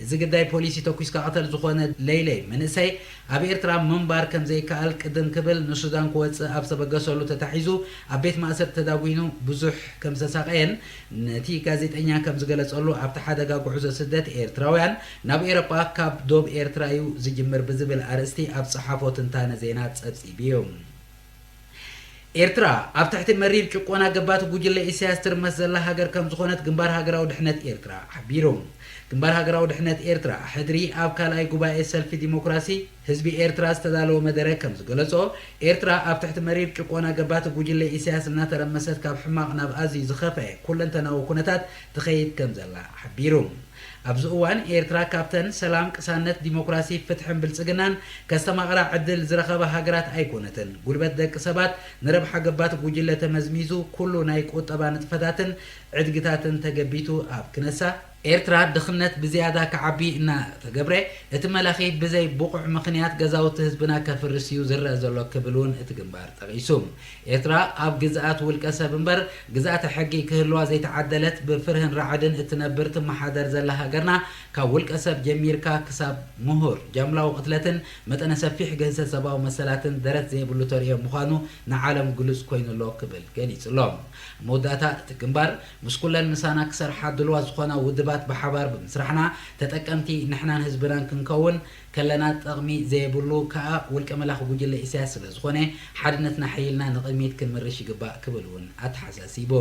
እዚ ግዳይ ፖሊሲ ተኲስካ ቅተል ዝኾነ ለይለይ መንእሰይ ኣብ ኤርትራ ምንባር ከም ዘይከኣል ቅድም ክብል ንሱዳን ክወጽእ ኣብ ዝተበገሰሉ ተታሒዙ ኣብ ቤት ማእሰርቲ ተዳጒኑ ብዙሕ ከም ዝተሳቐየን ነቲ ጋዜጠኛ ከም ዝገለጸሉ ኣብቲ ሓደጋ ጉዕዞ ስደት ኤርትራውያን ናብ ኤውሮጳ ካብ ዶብ ኤርትራ እዩ ዝጅምር ብዝብል ኣርእስቲ ኣብ ጸሓፎ ትንታነ ዜና ጸብጺቡ እዩ። ኤርትራ ኣብ ትሕቲ መሪር ጭቆና ገባቲ ጉጅለ ኢሳያስ ትርመስ ዘላ ሃገር ከም ዝኾነት ግንባር ሃገራዊ ድሕነት ኤርትራ ሓቢሩ። ግንባር ሃገራዊ ድሕነት ኤርትራ ሕድሪ ኣብ ካልኣይ ጉባኤ ሰልፊ ዲሞክራሲ ህዝቢ ኤርትራ ዝተዳለወ መደረ ከም ዝገለጾ፣ ኤርትራ ኣብ ትሕቲ መሪር ጭቆና ገባቲ ጉጅለ ኢሳያስ እናተረመሰት ካብ ሕማቕ ናብ ኣዝዩ ዝኸፍአ ኩለንተናዊ ኩነታት ትኸይድ ከም ዘላ ሓቢሩ። ኣብዚ እዋን ኤርትራ ካብተን ሰላም፣ ቅሳነት፣ ዲሞክራሲ፣ ፍትሕን ብልጽግናን ከስተማቕራ ዕድል ዝረኸባ ሃገራት ኣይኮነትን። ጉልበት ደቂ ሰባት ንረብሓ ገባቲ ጉጅለ ተመዝሚዙ ኩሉ ናይ ቁጠባ ንጥፈታትን ዕድግታትን ተገቢቱ ኣብ ክነሳ፣ ኤርትራ ድኽነት ብዝያዳ ክዓቢ እናተገብረ፣ እቲ መላኺ ብዘይ ብቑዕ ምኽንያት ገዛውቲ ህዝብና ከፍርስ እዩ ዝረአ ዘሎ ክብል እውን እቲ ግንባር ጠቒሱ። ኤርትራ ኣብ ግዝኣት ውልቀ ሰብ እምበር ግዝኣተ ሕጊ ክህልዋ ዘይተዓደለት፣ ብፍርህን ራዕድን እትነብር ትመሓደር ዘላ ሃገርና፣ ካብ ውልቀ ሰብ ጀሚርካ ክሳብ ምሁር፣ ጃምላዊ ቅትለትን መጠነ ሰፊሕ ግህሰት ሰብኣዊ መሰላትን ደረት ዘይብሉ ተርእዮ ምዃኑ ንዓለም ግሉጽ ኮይኑ ኣሎ ክብል ገሊጹ ኣሎ። ኣብ መወዳእታ እቲ ግንባር፣ ምስ ኩለን ምሳና ክሰርሓ ድልዋት ዝኾና ውድባት ብሓባር ብምስራሕና ተጠቀምቲ ንሕናን ህዝብናን ክንከውን ከለና ጥቕሚ ዘየብሉ ከኣ ውልቀ መላኺ ጉጅለ ኢሳያስ ስለ ዝኾነ ሓድነትና ሓይልና ንቕድሚት ክንምርሽ ይግባእ ክብል እውን ኣተሓሳሲቡ።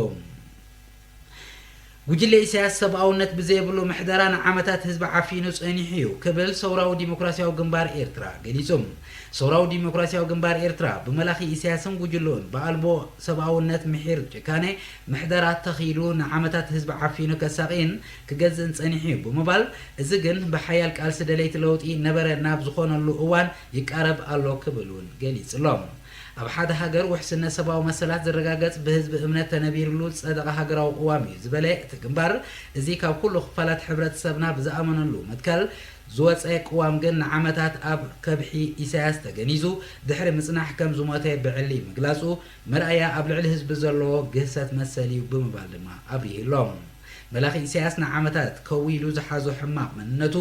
ጉጅለ ኢሳያስ ሰብኣውነት ብዘየብሉ ምሕደራ ንዓመታት ህዝቢ ዓፊኑ ጸኒሑ እዩ ክብል ሰውራዊ ዲሞክራሲያዊ ግንባር ኤርትራ ገሊጹ። ሰውራዊ ዲሞክራሲያዊ ግንባር ኤርትራ ብመላኺ ኢሳያስን ጉጅልኡን ብኣልቦ ሰብኣውነት ምሒር ጭካኔ ምሕደራ ተኺሉ ንዓመታት ህዝቢ ዓፊኑ ከሳቕይን ክገዝእን ጸኒሑ እዩ ብምባል፣ እዚ ግን ብሓያል ቃልሲ ደለይቲ ለውጢ ነበረ ናብ ዝኾነሉ እዋን ይቃረብ ኣሎ ክብል እውን ገሊጹ ኣሎ። ኣብ ሓደ ሃገር ውሕስነት ሰብኣዊ መሰላት ዝረጋገጽ ብህዝቢ እምነት ተነቢርሉ ዝጸደቐ ሃገራዊ ቅዋም እዩ ዝበለ እቲ ግንባር፣ እዚ ካብ ኩሉ ክፋላት ሕብረተሰብና ብዝኣመነሉ መትከል ዝወጸ ቅዋም ግን ንዓመታት ኣብ ከብሒ ኢሳያስ ተገኒዙ ድሕሪ ምጽናሕ ከም ዝሞተ ብዕሊ ምግላጹ መርኣያ ኣብ ልዕሊ ህዝቢ ዘለዎ ግህሰት መሰል እዩ ብምባል ድማ ኣብሪሁ ኣሎ። መላኺ ኢሳያስ ንዓመታት ከዊሉ ዝሓዞ ሕማቕ መንነቱ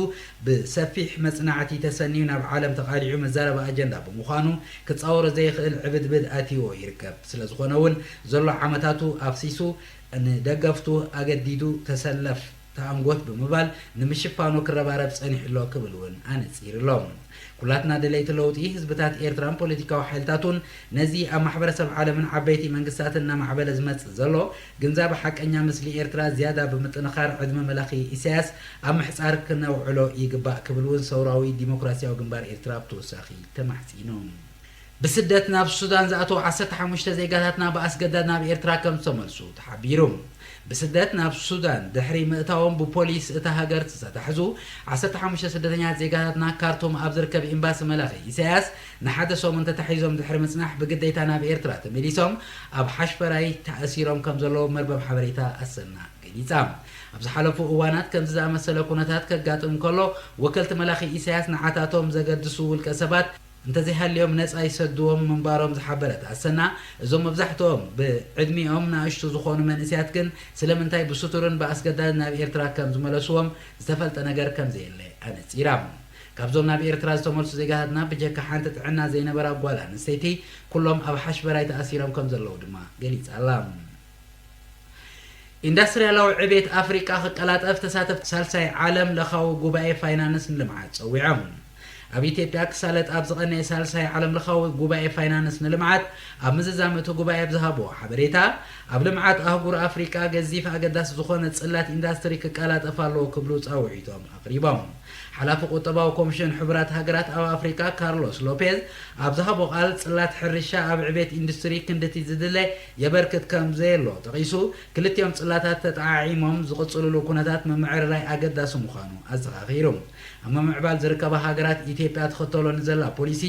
ብሰፊሕ መጽናዕቲ ተሰንዩ ናብ ዓለም ተቓሊዑ መዛረቢ ኣጀንዳ ብምዃኑ ክጻወሮ ዘይኽእል ዕብድብድ ኣትይዎ ይርከብ። ስለ ዝኾነ እውን ዘሎ ዓመታቱ ኣፍሲሱ ንደገፍቱ ኣገዲዱ ተሰለፍ ተኣንጎት ብምባል ንምሽፋኑ ክረባረብ ጸኒሑ ኣሎ ክብል እውን ኣነጺሩ ኣሎ። ኩላትና ደለይቲ ለውጢ ህዝብታት ኤርትራን ፖለቲካዊ ሓይልታቱን ነዚ ኣብ ማሕበረሰብ ዓለምን ዓበይቲ መንግስታትን እናማዕበለ ዝመጽእ ዘሎ ግንዛበ ሓቀኛ ምስሊ ኤርትራ ዝያዳ ብምጥንኻር ዕድመ መላኺ ኢሳያስ ኣብ ምሕጻር ክነውዕሎ ይግባእ ክብል እውን ሰውራዊ ዲሞክራሲያዊ ግንባር ኤርትራ ብተወሳኺ ተማሕጺኑ። ብስደት ናብ ሱዳን ዝኣተዉ ዓሰርተ ሓሙሽተ ዜጋታትና ብኣስገዳድ ናብ ኤርትራ ከም ዝተመልሱ ተሓቢሩ። ብስደት ናብ ሱዳን ድሕሪ ምእታዎም ብፖሊስ እታ ሃገር ዝተታሕዙ ዓሰርተ ሓሙሽተ ስደተኛታት ዜጋታትና ካርቱም ኣብ ዝርከብ ኤምባሲ መላኺ ኢሳያስ ንሓደ ሰሙን ተታሒዞም ድሕሪ ምጽናሕ ብግዴታ ናብ ኤርትራ ተመሊሶም ኣብ ሓሽፈራይ ተኣሲሮም ከም ዘለዉ መርበብ ሓበሬታ ኣሰና ገሊጻ። ኣብ ዝሓለፉ እዋናት ከምዚ ዝኣመሰለ ኩነታት ከጋጥም ከሎ ወከልቲ መላኺ ኢሳያስ ንዓታቶም ዘገድሱ ውልቀ ሰባት እንተዘይሃልዮም ነጻ ይሰድዎም ምንባሮም ዝሓበረት ኣሰና፣ እዞም መብዛሕትኦም ብዕድሚኦም ንኣሽቱ ዝኾኑ መንእሰያት ግን ስለምንታይ ብስቱርን ብኣስገዳድ ናብ ኤርትራ ከም ዝመለስዎም ዝተፈልጠ ነገር ከም ዘየለ ኣነጺራ። ካብዞም ናብ ኤርትራ ዝተመልሱ ዜጋታትና ብጀካ ሓንቲ ጥዕና ዘይነበራ ጓል ኣንስተይቲ፣ ኩሎም ኣብ ሓሽበራይ ተኣሲሮም ከም ዘለዉ ድማ ገሊጻ ኣላ። ኢንዳስትርያላዊ ዕቤት ኣፍሪቃ ክቀላጠፍ ተሳተፍቲ ሳልሳይ ዓለም ለኻዊ ጉባኤ ፋይናንስ ንልምዓት ጸዊዖም። ኣብ ኢትዮጵያ ክሳለጥ ኣብ ዝቐነየ ሳልሳይ ዓለም ለኻዊ ጉባኤ ፋይናንስ ንልምዓት ኣብ ምዝዛም እቲ ጉባኤ ኣብ ዝሃብዎ ሓበሬታ፣ ኣብ ልምዓት ኣህጉር ኣፍሪቃ ገዚፍ ኣገዳሲ ዝኾነ ጽላት ኢንዳስትሪ ክቀላጠፍ ኣለዎ ክብሉ ጻውዒቶም ኣቕሪቦም። ሓላፊ ቁጠባዊ ኮሚሽን ሕቡራት ሃገራት ኣብ ኣፍሪቃ ካርሎስ ሎፔዝ ኣብ ዝሃቦ ቃል፣ ጽላት ሕርሻ ኣብ ዕቤት ኢንዱስትሪ ክንድቲ ዝድለ የበርክት ከም ዘየሎ ጠቒሱ፣ ክልቲኦም ጽላታት ተጠዓዒሞም ዝቕጽልሉ ኩነታት ምምዕርራይ ኣገዳሲ ምዃኑ ኣዘኻኺሩ። ኣብ ምምዕባል ዝርከባ ሃገራት ኢትዮጵያ ትኽተሎ ንዘላ ፖሊሲ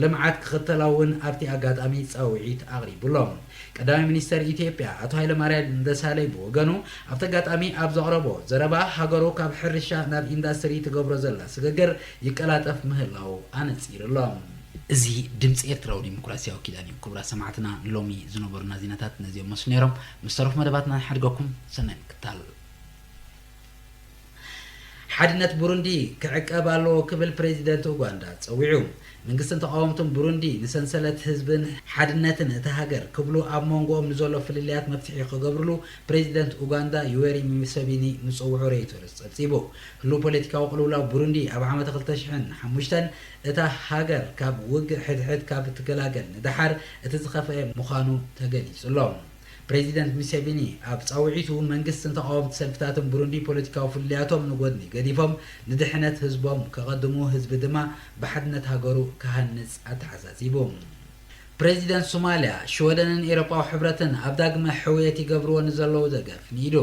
ልምዓት ክኽተላ እውን ኣብቲ ኣጋጣሚ ጻውዒት ኣቕሪቡሎም። ቀዳማይ ሚኒስተር ኢትዮጵያ ኣቶ ሃይለማርያም ደሳለኝ ብወገኑ ኣብቲ ኣጋጣሚ ኣብ ዘቕረቦ ዘረባ፣ ሃገሩ ካብ ሕርሻ ናብ ኢንዳስትሪ ትገብሮ ዘላ ስግግር ይቀላጠፍ ምህላው ኣነጺሩሎም። እዚ ድምፂ ኤርትራዊ ዲሞክራሲያዊ ኪዳን እዩ። ክቡራት ሰማዕትና፣ ሎሚ ዝነበሩና ዜናታት ነዚኦም መስሉ ነይሮም። ምስ ተረፉ መደባትና ንሓድገኩም። ሰናይ ምክታል። ሓድነት ቡሩንዲ ክዕቀብ ኣለዎ ክብል ፕሬዚደንት ኡጋንዳ ጸዊዑ። መንግስትን ተቓወምትን ቡሩንዲ ንሰንሰለት ህዝብን ሓድነትን እታ ሃገር ክብሉ ኣብ መንጎኦም ንዘሎ ፍልልያት መፍትሒ ክገብርሉ ፕሬዚደንት ኡጋንዳ ዩዌሪ ሙሰቪኒ ምጽውዑ ሮይተርስ ጸብጺቡ። ህሉው ፖለቲካዊ ቅልውላው ቡሩንዲ ኣብ ዓመት ክልተ ሽሕን ሓሙሽተን እታ ሃገር ካብ ውግእ ሕድሕድ ካብ እትገላገል ንደሓር እቲ ዝኸፍአ ምዃኑ ተገሊጹ ኣሎ። ፕሬዚደንት ሙሴቪኒ ኣብ ጻውዒቱ፣ መንግስትን ተቓወምቲ ሰልፍታትን ቡሩንዲ ፖለቲካዊ ፍልልያቶም ንጎድኒ ገዲፎም ንድሕነት ህዝቦም ከቐድሙ፣ ህዝቢ ድማ ብሓድነት ሃገሩ ክሃንጽ ኣተሓሳሲቡ። ፕሬዚደንት ሶማልያ፣ ሽወደንን ኤውሮጳዊ ሕብረትን ኣብ ዳግመ ሕውየት ይገብርዎ ንዘለዉ ደገፍ ንኢዱ።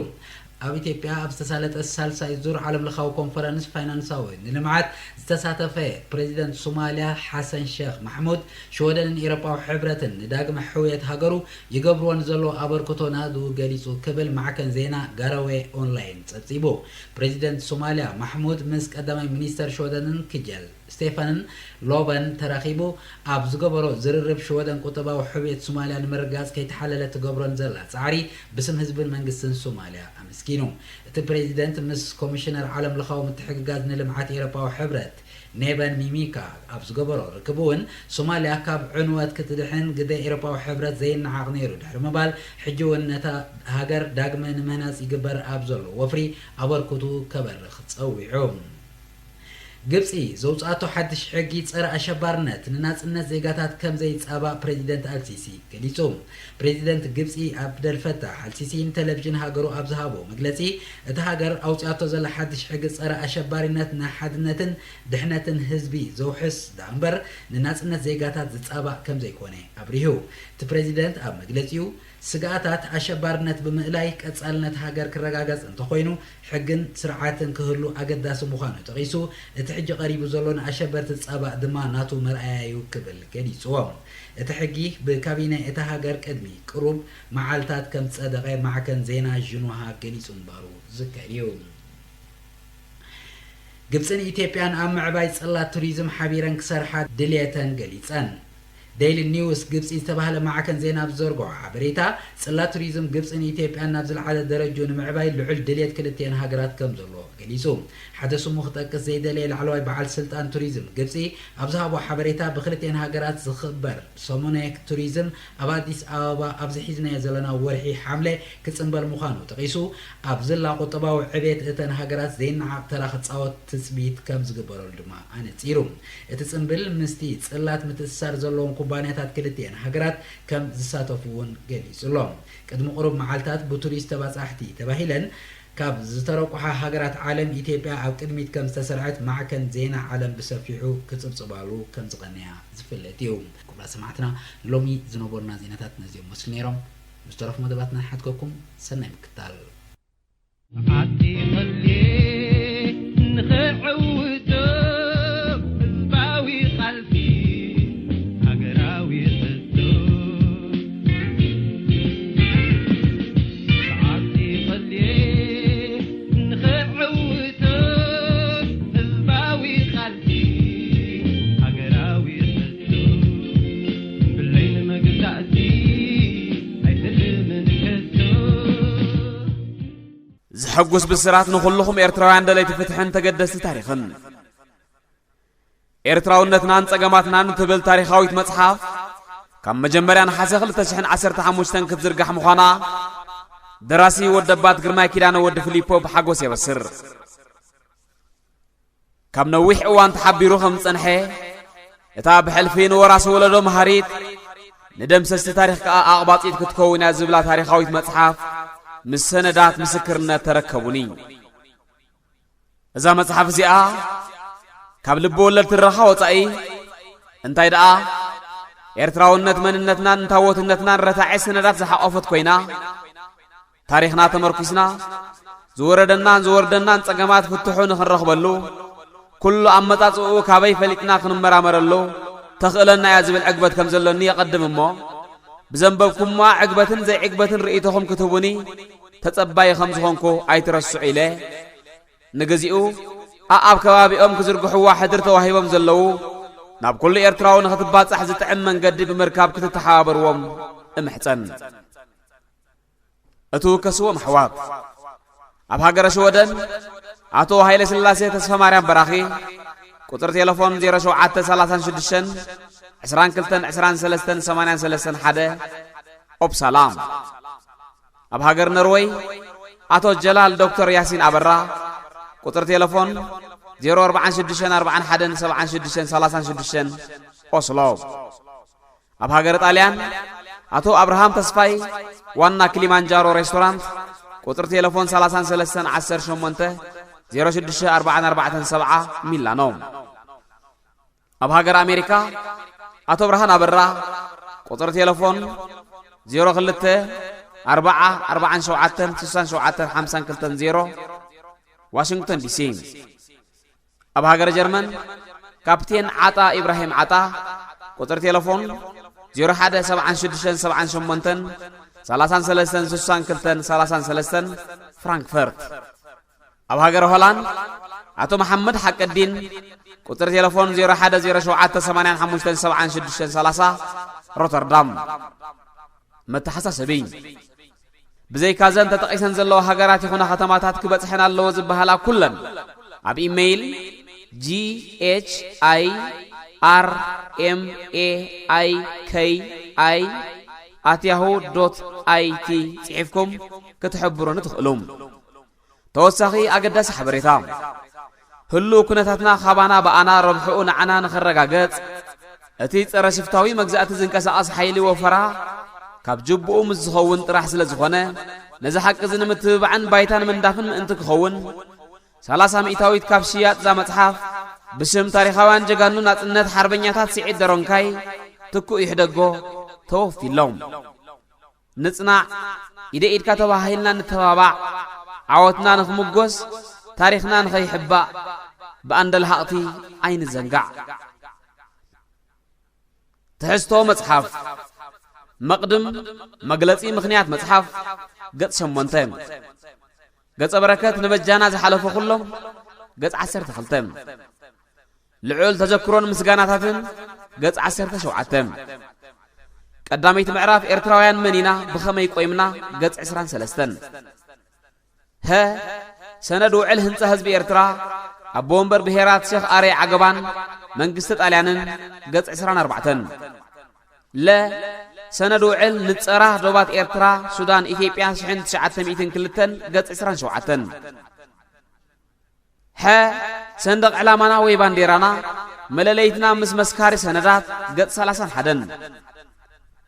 ኣብ ኢትዮጵያ ኣብ ዝተሳለጠ ሳልሳይ ዙር ዓለምለኻዊ ኮንፈረንስ ፋይናንሳዊ ንልምዓት ዝተሳተፈ ፕሬዚደንት ሶማልያ ሓሰን ሼኽ ማሕሙድ፣ ሽወደንን ኤውሮጳዊ ሕብረትን ንዳግመ ሕውየት ሃገሩ ይገብርዎ ንዘለዎ ኣበርክቶ ናህድኡ ገሊጹ ክብል ማዕከን ዜና ጋሮዌ ኦንላይን ጸብጺቡ። ፕሬዚደንት ሶማልያ ማሕሙድ ምስ ቀዳማይ ሚኒስተር ሽወደንን ክጀል ስቴፋንን ሎበን ተራኺቡ ኣብ ዝገበሮ ዝርርብ፣ ሽወደን ቁጠባዊ ሕውየት ሶማልያ ንምርግጋጽ ከይተሓለለት ትገብሮን ዘላ ጻዕሪ ብስም ህዝብን መንግስትን ሶማልያ ኣመስጊኑ። እቲ ፕሬዚደንት ምስ ኮሚሽነር ዓለምለኻዊ ምትሕግጋዝ ንልምዓት ኤውሮጳዊ ሕብረት ኔበን ሚሚካ ኣብ ዝገበሮ ርክብ እውን፣ ሶማልያ ካብ ዕንወት ክትድሕን ግደ ኤውሮጳዊ ሕብረት ዘይነዓቕ ነይሩ ድሕሪ ምባል፣ ሕጂ እውን ነታ ሃገር ዳግመ ንምህናጽ ይግበር ኣብ ዘሎ ወፍሪ ኣበርክቱ ከበርኽ ጸዊዑ። ግብጺ ዘውጽኣቶ ሓድሽ ሕጊ ጸረ ኣሸባርነት ንናጽነት ዜጋታት ከም ዘይጻባእ ፕሬዚደንት ኣልሲሲ ገሊጹ። ፕሬዚደንት ግብጺ ኣብደል ፈታሕ ኣልሲሲ ንቴሌቪዥን ሃገሩ ኣብ ዝሃቦ መግለጺ፣ እታ ሃገር ኣውጽኣቶ ዘላ ሓድሽ ሕጊ ጸረ ኣሸባሪነት ንሓድነትን ድሕነትን ህዝቢ ዘውሕስ ደኣ እምበር ንናጽነት ዜጋታት ዝጻባእ ከም ዘይኮነ ኣብሪሁ። እቲ ፕሬዚደንት ኣብ መግለጺኡ፣ ስግኣታት ኣሸባርነት ብምእላይ ቀጻልነት ሃገር ክረጋገጽ እንተኾይኑ፣ ሕግን ስርዓትን ክህሉ ኣገዳሲ ምዃኑ ጠቒሱ፣ እቲ ሕጂ ቀሪቡ ዘሎ ንኣሸበርቲ ዝጻባእ ድማ ናቱ መርኣያ እዩ ክብል ገሊጽዎ። እቲ ሕጊ ብካቢነ እታ ሃገር ቅድሚ ቅሩብ መዓልታት ከም ዝጸደቐ ማዕከን ዜና ዥንዋ ገሊጹ ምንባሩ ዝዝከር እዩ። ግብጽን ኢትዮጵያን ኣብ ምዕባይ ጽላት ቱሪዝም ሓቢረን ክሰርሓ ድልየተን ገሊጸን። ዴይሊ ኒውስ ግብጺ ዝተባህለ ማዕከን ዜና ኣብ ዝዘርግሖ ሓበሬታ፣ ጽላት ቱሪዝም ግብጽን ኢትዮጵያን ናብ ዝለዓለ ደረጅኡ ንምዕባይ ልዑል ድልየት ክልቲኤን ሃገራት ከም ዘሎ ገሊጹ። ሓደ ስሙ ክጠቅስ ዘይደለየ ላዕለዋይ በዓል ስልጣን ቱሪዝም ግብጺ ኣብ ዝሃቦ ሓበሬታ፣ ብክልቲኤን ሃገራት ዝኽበር ሰሙነ ቱሪዝም ኣብ ኣዲስ ኣበባ ኣብዚ ሒዝናዮ ዘለና ወርሒ ሓምለ ክጽንበል ምዃኑ ጠቒሱ፣ ኣብ ዝላ ቁጠባዊ ዕቤት እተን ሃገራት ዘይነዓቕ ተራ ክጻወት ትጽቢት ከም ዝግበረሉ ድማ ኣነጺሩ። እቲ ጽንብል ምስቲ ጽላት ምትእስሳር ዘለዎም ኩባንያታት ክልቲኤን ሃገራት ከም ዝሳተፉ እውን ገሊጹ ኣሎ። ቅድሚ ቁሩብ መዓልታት ብቱሪስት ተባጻሕቲ ተባሂለን ካብ ዝተረቁሓ ሃገራት ዓለም ኢትዮጵያ ኣብ ቅድሚት ከም ዝተሰርዐት ማዕከን ዜና ዓለም ብሰፊሑ ክጽብጽባሉ ከም ዝቐነያ ዝፍለጥ እዩ። ክቡራት ሰማዕትና፣ ሎሚ ዝነበሩና ዜናታት ነዚኦም መስሉ ነይሮም። ምስ ተረፉ መደባትና ንሓድገኩም። ሰናይ ምክታል። ዓዲ ቐልየ ንኽዕውቶ ህዝባዊ ቃልሲ ሃገራዊ ሕቶ። ዓዲ ቐልየ ንኽዕውቶ ህዝባዊ ቃልሲ ሃገራዊ ሕቶ። ዘሐጉስ ብስራት ንኹልኹም ኤርትራውያን ደለይቲ ፍትሕን ተገደስቲ ታሪኽን። ኤርትራውነትናን ጸገማትናን እትብል ታሪኻዊት መጽሓፍ፣ ካብ መጀመርያ ነሓሰ ክልተ ሽሕን ዓሰርተ ሓሙሽተን ክትዝርጋሕ ምዃና፣ ደራሲ ወደባት ግርማይ ኪዳነ ወዲ ፊሊፖ ብሓጎስ የበስር። ካብ ነዊሕ እዋን ተሓቢሩ ከም ዝጸንሐ፣ እታ ብሕልፊ ንወራሲ ወለዶ መሃሪት፣ ንደምሰስቲ ታሪኽ ከኣ ኣቕባጺት ክትከውን እያ ዝብላ ታሪኻዊት መጽሓፍ፣ ምስ ሰነዳት ምስክርነት ተረከቡኒ። እዛ መጽሓፍ እዚኣ፣ ካብ ልቢ ወለድ ትረኻ ወጻኢ፣ እንታይ ደኣ፣ ኤርትራውነት መንነትናን እንታወትነትናን ረታዒ ሰነዳት ዝሓቖፈት ኮይና፣ ታሪኽና ተመርኲስና፣ ዝወረደናን ዝወርደናን ጸገማት ፍትሑ ንኽንረኽበሉ፣ ኩሉ ኣመጻጽኡ ካበይ ፈሊጥና ክንመራመረሉ ተኽእለና እያ ዝብል ዕግበት ከም ዘሎኒ የቐድም እሞ፣ ብዘንበብኩማ ዕግበትን ዘይዕግበትን ርእይቶኹም ክትህቡኒ ተጸባዪ ከም ዝኾንኩ ኣይትረስዑ ኢለ፣ ንግዚኡ ኣኣብ ከባቢኦም ክዝርግሕዋ ሕድር ተዋሂቦም ዘለዉ፣ ናብ ኩሉ ኤርትራዊ ንኽትባጻሕ ዝጥዕም መንገዲ ብምርካብ ክትተሓባበርዎም እምሕጸን። እትውከስዎም ኣሕዋት። ኣብ ሃገረ ሽወደን፣ ኣቶ ሃይለ ስላሴ ተስፋ ማርያም በራኺ፣ ቁጽሪ ቴሌፎን ዜሮ ሸውዓተ ሰላሳን ሽዱሽተን ዕስራን ክልተን ዕስራን ሰለስተን ሰማንያን ሰለስተን ሓደ፣ ኦፕሳላ። ኣብ ሃገር ኖርወይ፣ ኣቶ ጀላል ዶክተር ያሲን ኣበራ፣ ቁጽሪ ቴሌፎን ዜሮ ኣርባዓን ሽዱሽተን ኣርባዓን ሓደን ሰብዓን ሽዱሽተን ሰላሳን ሽዱሽተን፣ ኦስሎ። ኣብ ሃገረ ጣልያን፣ ኣቶ ኣብርሃም ተስፋይ፣ ዋና ኪሊማንጃሮ ሬስቶራንት፣ ቁጽሪ ቴሌፎን ሰላሳን ሰለስተን ዓሰርተ ሸሞንተ ዜሮ ሽዱሽተ ኣርባዓን ኣርባዕተን ሰብዓ፣ ሚላኖ። ኣብ ሃገር ኣሜሪካ፣ ኣቶ ብርሃን ኣበራ፣ ቁጽሪ ቴሌፎን ዜሮ ክልተ ኣርባዓ ኣርባዓን ሸውዓተን ስሳን ሸውዓተን ሓምሳን ክልተን ዜሮ፣ ዋሽንግተን ዲሲ። ኣብ ሃገረ ጀርመን፣ ካፕቴን ዓጣ ኢብራሂም ዓጣ፣ ቁጽሪ ቴሌፎን ዜሮ ሓደ ሰብዓን ሽዱሽተን ሰብዓን ሸሞንተን ሰላሳን ሰለስተን ስሳን ክልተን ሰላሳን ሰለስተን፣ ፍራንክፈርት። ኣብ ሃገረ ሆላንድ፣ ኣቶ መሓመድ ሓቀዲን፣ ቁጽሪ ቴሌፎን ዜሮ ሓደ ዜሮ ሸውዓተ ሰማንያን ሓሙሽተን ሰብዓን ሽዱሽተን ሰላሳ፣ ሮተርዳም። መተሓሳሰቢ። ብዘይካዘን ተጠቒሰን ዘለዋ ሃገራት ይኹና ከተማታት ክበጽሐን ኣለዎ ዝበሃላ ኩለን፣ ኣብ ኢሜይል፣ ጂ ኤች ኣይ ኣር ኤም ኤ ኣይ ከይ ኣይ ኣት ያሁ ዶት ኣይ ቲ ጽሒፍኩም ክትሕብሩኒ ትኽእሉ። ተወሳኺ ኣገዳሲ ሓበሬታ። ህሉው ኩነታትና ካባና ብኣና ረብሕኡ ንዓና ንኽረጋገጽ፣ እቲ ጸረ ሽፍታዊ መግዛእቲ ዝንቀሳቐስ ሓይሊ ወፈራ ካብ ጅቡኡ ምስ ዝኸውን ጥራሕ ስለ ዝኾነ፣ ነዚ ሓቂ እዚ ንምትብባዕን ባይታ ንምንዳፍን ምእንቲ ክኸውን፣ ሰላሳ ሚእታዊት ካብ ሽያጥ እዛ መጽሓፍ ብሽም ታሪኻውያን ጀጋኑ ናጽነት ሓርበኛታት ስዒድ ደሮንካይ፣ ትኩእ ይሕደጎ፣ ተወፊሎም። ንጽናዕ፣ ኢደ ኢድካ ተባሃሂልና ንተባባዕ፣ ዓወትና ንኽምጎስ፣ ታሪኽና ንኸይሕባእ፣ ብኣንደ ለሃቕቲ ኣይንዘንጋዕ። ትሕዝቶ መጽሓፍ። መቕድም፣ መግለጺ ምኽንያት መጽሓፍ፣ ገጽ ሸሞንተ። ገጸ በረከት ንበጃና ዝሓለፉ ኩሎም፣ ገጽ ዓሰርተ ክልተ። ልዑል ተዘክሮን ምስጋናታትን፣ ገጽ ዓሰርተ ሸውዓተ። ቀዳመይቲ ምዕራፍ ኤርትራውያን መን ኢና፣ ብኸመይ ቆይምና፣ ገጽ ዕስራን ሰለስተን። ሀ፣ ሰነድ ውዕል ህንጻ ህዝቢ ኤርትራ፣ ኣቦ ወንበር ብሄራት ሸኽ ኣረይ ዓገባን መንግስቲ ጣልያንን፣ ገጽ ዕስራን ኣርባዕተን። ለ፣ ሰነድ ውዕል ንጸራ ዶባት ኤርትራ፣ ሱዳን፣ ኢትዮጵያ፣ ሽሕን ትሽዓተ ሚእትን ክልተን፣ ገጽ ዕስራን ሸውዓተን። ሐ፣ ሰንደቕ ዕላማና ወይ ባንዴራና፣ መለለይትና ምስ መስካሪ ሰነዳት፣ ገጽ ሰላሳን ሓደን።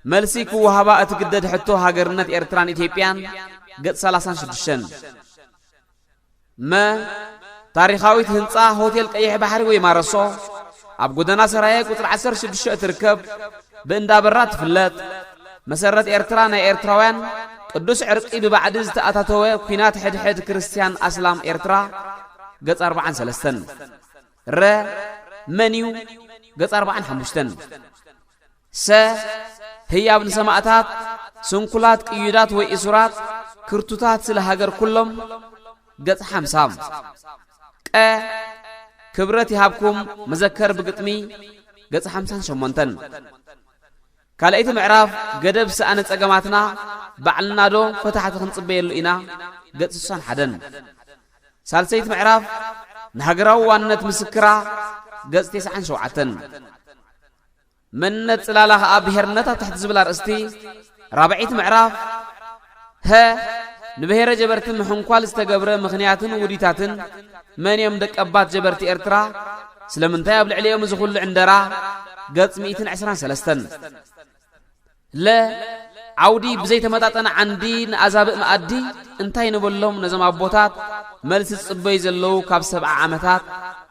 መልሲ ክወሃባ እትግደድ ሕቶ ሃገርነት ኤርትራን ኢትዮጵያን፣ ገጽ ሰላሳን ሽዱሽተን። መ፣ ታሪኻዊት ህንጻ ሆቴል ቀይሕ ባሕሪ ወይ ማረሶ፣ ኣብ ጎደና ሰራየ ቁጽሪ ዓሰርተ ሽዱሽተ እትርከብ፣ ብእንዳ በራ ትፍለጥ። መሰረት ኤርትራ ናይ ኤርትራውያን ቅዱስ ዕርቂ ብባዕዲ ዝተኣታተወ ኲናት ሕድሕድ ክርስትያን ኣስላም ኤርትራ፣ ገጽ ኣርባዓን ሰለስተን። ረ፣ መን እዩ፣ ገጽ ኣርባዓን ሓሙሽተን። ሰ፣ ህያብ ንሰማእታት፣ ስንኩላት ቅዩዳት ወይ እሱራት፣ ክርቱታት ስለ ሃገር ኩሎም፣ ገጽ ሓምሳ። ቀ፣ ክብረት ይሃብኩም፣ መዘከር ብግጥሚ፣ ገጽ ሓምሳን ሸሞንተን። ካልኣይቲ ምዕራፍ ገደብ ሰኣነ ጸገማትና ባዕልና ዶ ፈታሕቲ ክንጽበየሉ ኢና? ገጽ ስሳን ሓደን። ሳልሰይቲ ምዕራፍ ንሃገራዊ ዋንነት ምስክራ፣ ገጽ ተስዓን ሸውዓተን። መንነት ጽላላ ኸኣ ብሄርነት ኣብ ትሕቲ ዝብል ኣርእስቲ ራብዐይቲ ምዕራፍ፣ ሀ፣ ንብሄረ ጀበርቲ ምሕንኳል ዝተገብረ ምኽንያትን ውዲታትን፣ መን እዮም ደቀባት ጀበርቲ ኤርትራ፣ ስለምንታይ ኣብ ልዕሊኦም እዚ ኹሉ ዕንደራ፣ ገጽ ሚእትን ዕስራን ሰለስተን። ለ፣ ዓውዲ ብዘይተመጣጠነ ዓንዲ ንኣዛብእ መኣዲ እንታይ ንበሎም ነዞም ኣቦታት፣ መልሲ ዝጽበዩ ዘለዉ ካብ ሰብዓ ዓመታት፣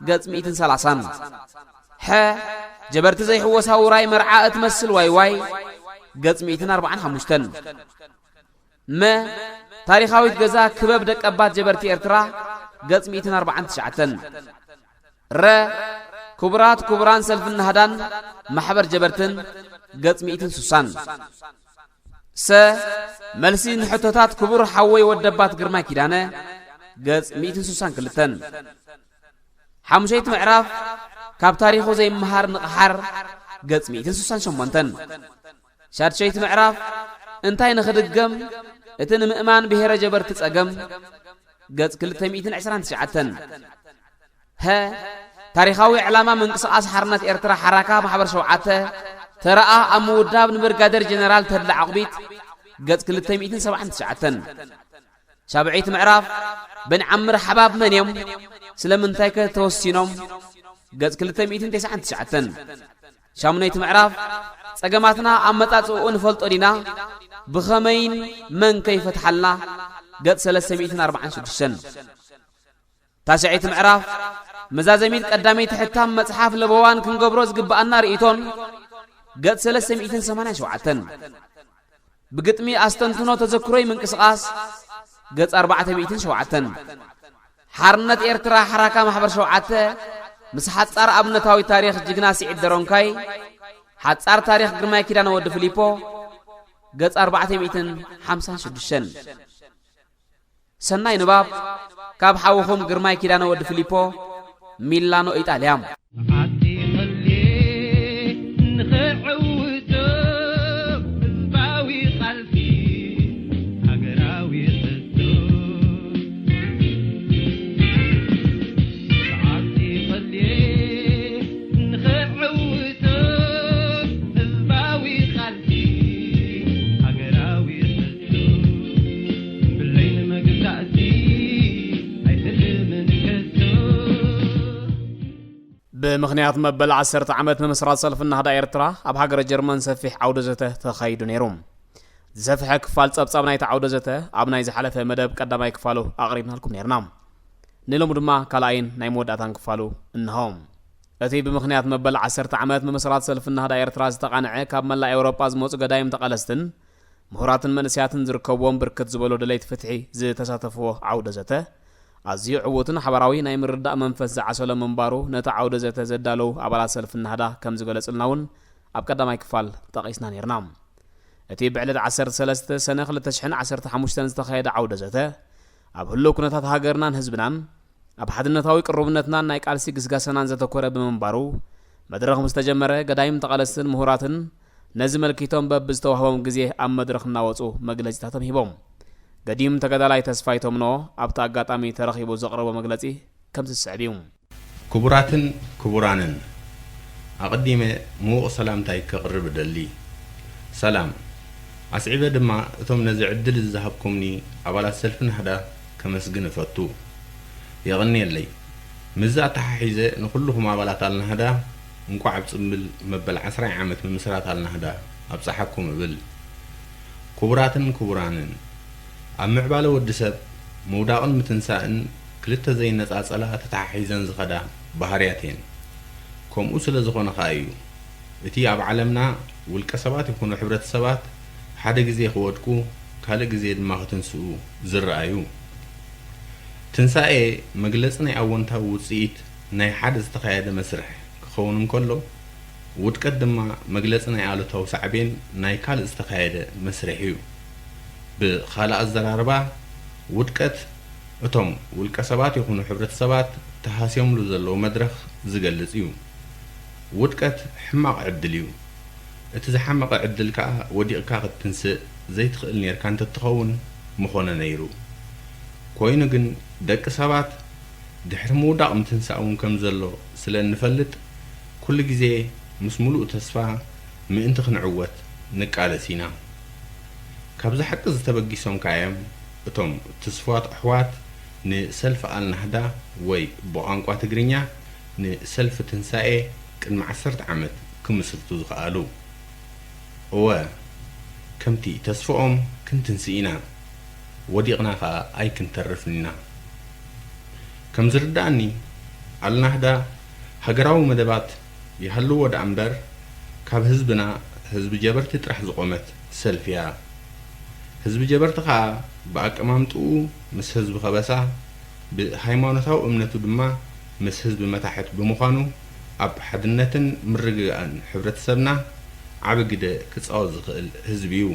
ገጽ ሚእትን ሰላሳን። ሐ፣ ጀበርቲ ዘይሕወሳ ውራይ መርዓ እትመስል ዋይ ዋይ፣ ገጽ ሚእትን ኣርባዓን ሓሙሽተን። መ፣ ታሪኻዊት ገዛ ክበብ ደቀባት ጀበርቲ ኤርትራ፣ ገጽ ሚእትን ኣርባዓን ትሽዓተን። ረ፣ ክቡራት ክቡራን ሰልፍን ናህዳን ማሕበር ጀበርትን፣ ገጽ ሚእትን ስሳን። ሰ፣ መልሲ ንሕቶታት ክቡር ሓወይ ወደባት ግርማይ ኪዳነ፣ ገጽ ሚእትን ስሳን ክልተን። ሓሙሸይቲ ምዕራፍ፣ ካብ ታሪኹ ዘይምሃር ንቕሓር፣ ገጽ ሚእትን ስሳን ሸሞንተን። ሻድሸይቲ ምዕራፍ፣ እንታይ ንኽድገም እቲ ንምእማን ብሄረ ጀበርቲ ጸገም፣ ገጽ ክልተ ሚእትን ዕስራን ትሽዓተን። ሀ፣ ታሪኻዊ ዕላማ ምንቅስቓስ ሓርነት ኤርትራ ሓራካ ማሕበር ሸውዓተ፣ ተረኣ ኣብ ምውዳብ ንብርጋደር ጀነራል ተድላ ዓቑቢት፣ ገጽ ክልተ ሚእትን ሰብዓን ትሽዓተን። ሻብዐይቲ ምዕራፍ፣ በንዓምር ሓባብ መን እዮም? ስለምንታይ ከ ተወሲኖም? ገጽ ክልተ ሚእትን ተስዓን ትሽዓተን። ሻሙነይቲ ምዕራፍ፣ ጸገማትና ኣመጻጽእኡ ንፈልጦ ዲና? ብኸመይን መን ከ ይፈትሓልና? ገጽ ሰለስተ ሚእትን ኣርባዓን ሽዱሽተን። ታሽዐይቲ ምዕራፍ፣ መዛዘሚት ቀዳመይቲ ሕታም መጽሓፍ ለበዋን ክንገብሮ ዝግብኣና ርእይቶን፣ ገጽ ሰለስተ ሚእትን ሰማንያን ሸውዓተን። ብግጥሚ ኣስተንትኖ ተዘክሮይ ምንቅስቓስ፣ ገጽ ኣርባዕተ ሚእትን ሸውዓተን። ሓርነት ኤርትራ ሓራካ ማሕበር ሸውዓተ፣ ምስ ሓጻር ኣብነታዊ ታሪኽ ጅግና ስዒድ ደሮንካይ፣ ሓጻር ታሪኽ ግርማይ ኪዳነ ወዲ ፊሊፖ፣ ገጽ ኣርባዕተ ሚእትን ሓምሳን ሽዱሽተን። ሰናይ ንባብ ካብ ሓውኹም ግርማይ ኪዳነ ወዲ ፊሊፖ፣ ሚላኖ ኢጣልያ። ዓዲ ኸልየ ንኸዕውቶ ህዝባዊ ቃልሲ ሃገራዊ ሕቶ። ዓዲ ኸልየ ንኸዕውቶ ህዝባዊ ቃልሲ ሃገራዊ ሕቶ። ብለይ ንምግዛእሲ ኣይትልምን ከቶ። ብምኽንያት መበል ዓሰርተ ዓመት ምምስራት ሰልፊ ናህዳ ኤርትራ፣ ኣብ ሃገረ ጀርመን ሰፊሕ ዓውደ ዘተ ተኻይዱ ነይሩ። ዝሰፍሐ ክፋል ጸብጻብ ናይቲ ዓውደ ዘተ ኣብ ናይ ዝሓለፈ መደብ ቀዳማይ ክፋሉ ኣቕሪብናልኩም ነይርና። ንሎሚ ድማ ካልኣይን ናይ መወዳእታን ክፋሉ እንሆ። እቲ ብምኽንያት መበል ዓሰርተ ዓመት ምምስራት ሰልፊ ናህዳ ኤርትራ ዝተቓንዐ ካብ መላእ ኤውሮጳ ዝመጹ ገዳይም ተቓለስትን ምሁራትን መንእሰያትን ዝርከብዎም ብርክት ዝበሉ ደለይቲ ፍትሒ ዝተሳተፍዎ ዓውደ ዘተ፣ ኣዝዩ ዕዉትን ሓባራዊ ናይ ምርዳእ መንፈስ ዝዓሰሎ ምንባሩ ነቲ ዓውደ ዘተ ዘዳለዉ ኣባላት ሰልፊ ናህዳ ከም ዝገለጹልና እውን ኣብ ቀዳማይ ክፋል ጠቒስና ነይርና። እቲ ብዕለት ዓሰርተ ሰለስተ ሰነ ክልተ ሽሕን ዓሰርተ ሓሙሽተን ዝተኻየደ ዓውደ ዘተ፣ ኣብ ህሉው ኩነታት ሃገርናን ህዝብናን፣ ኣብ ሓድነታዊ ቅሩብነትናን ናይ ቃልሲ ግስጋሰናን ዘተኮረ ብምንባሩ፣ መድረኽ ምስ ተጀመረ፣ ገዳይም ተቓለስትን ምሁራትን ነዚ መልኪቶም በብዝተዋህቦም ግዜ ኣብ መድረኽ እናወጹ መግለጺታቶም ሂቦም። ገዲም ተጋዳላይ ተስፋይ ተምኖ ኣብቲ ኣጋጣሚ ተረኺቡ ዘቕረቦ መግለጺ ከምዚ ዝስዕብ እዩ። ክቡራትን ክቡራንን፣ ኣቐዲመ ምዉቕ ሰላምታይ ከቕርብ እደሊ። ሰላም። ኣስዒበ ድማ እቶም ነዚ ዕድል እዚ ዝሃብኩምኒ ኣባላት ሰልፊ ናህዳ ከመስግን እፈቱ። የቐንየለይ። ምስዚ ኣተሓሒዘ ንኹልኹም ኣባላት ኣልናህዳ እንቋዕ ኣብ ጽምብል መበል ዓስራይ ዓመት ምምስራት ኣልናህዳ ኣብጽሓኩም እብል። ክቡራትን ክቡራንን፣ ኣብ ምዕባለ ወዲ ሰብ ምውዳቕን ምትንሳእን ክልተ ዘይነጻጸላ ተተሓሒዘን ዝኸዳ ባህርያት እየን። ከምኡ ስለ ዝኾነ ኸኣ እዩ እቲ ኣብ ዓለምና ውልቀ ሰባት ይኹኑ ሕብረተሰባት ሓደ ግዜ ክወድቁ ካልእ ግዜ ድማ ክትንስኡ ዝረኣዩ። ትንሳኤ መግለጺ ናይ ኣወንታዊ ውጽኢት ናይ ሓደ ዝተኻየደ መስርሕ ክኸውን እንከሎ፣ ውድቀት ድማ መግለጺ ናይ ኣሉታዊ ሳዕቤን ናይ ካልእ ዝተኻየደ መስርሕ እዩ። ብኻልእ ኣዘራርባ፣ ውድቀት እቶም ውልቀ ሰባት ይኹኑ ሕብረተሰባት ተሃስዮምሉ ዘለዉ መድረኽ ዝገልጽ እዩ። ውድቀት ሕማቕ ዕድል እዩ። እቲ ዝሓመቐ ዕድል ከኣ ወዲቕካ ክትትንስእ ዘይትኽእል ኔርካ እንተትኸውን ምኾነ ነይሩ። ኮይኑ ግን ደቂ ሰባት ድሕሪ ምውዳቕ ምትንሳእ እውን ከም ዘሎ ስለ እንፈልጥ ኩሉ ግዜ ምስ ምሉእ ተስፋ ምእንቲ ክንዕወት ንቃለስ ኢና። ካብዚ ሓቂ ዝተበጊሶም ከኣ እዮም እቶም ትስፉዋት ኣሕዋት ንሰልፊ ኣልናህዳ ወይ ብቋንቋ ትግርኛ ንሰልፊ ትንሳኤ ቅድሚ ዓሰርተ ዓመት ክምስርቱ ዝኸኣሉ። እወ፣ ከምቲ ተስፍኦም ክንትንስእ ኢና፣ ወዲቕና ኸኣ ኣይክንተርፍን ኢና። ከም ዝርድኣኒ፣ ኣልናህዳ ሃገራዊ መደባት ይሃልዎ ደኣ እምበር፣ ካብ ህዝብና፣ ህዝቢ ጀበርቲ ጥራሕ ዝቖመት ሰልፊ እያ። ህዝቢ ጀበርቲ ኸኣ ብኣቀማምጥኡ ምስ ህዝቢ ከበሳ፣ ብሃይማኖታዊ እምነቱ ድማ ምስ ህዝቢ መታሕት ብምዃኑ፣ ኣብ ሓድነትን ምርግጋእን ሕብረተሰብና ዓቢ ግደ ክጻወት ዝኽእል ህዝቢ እዩ።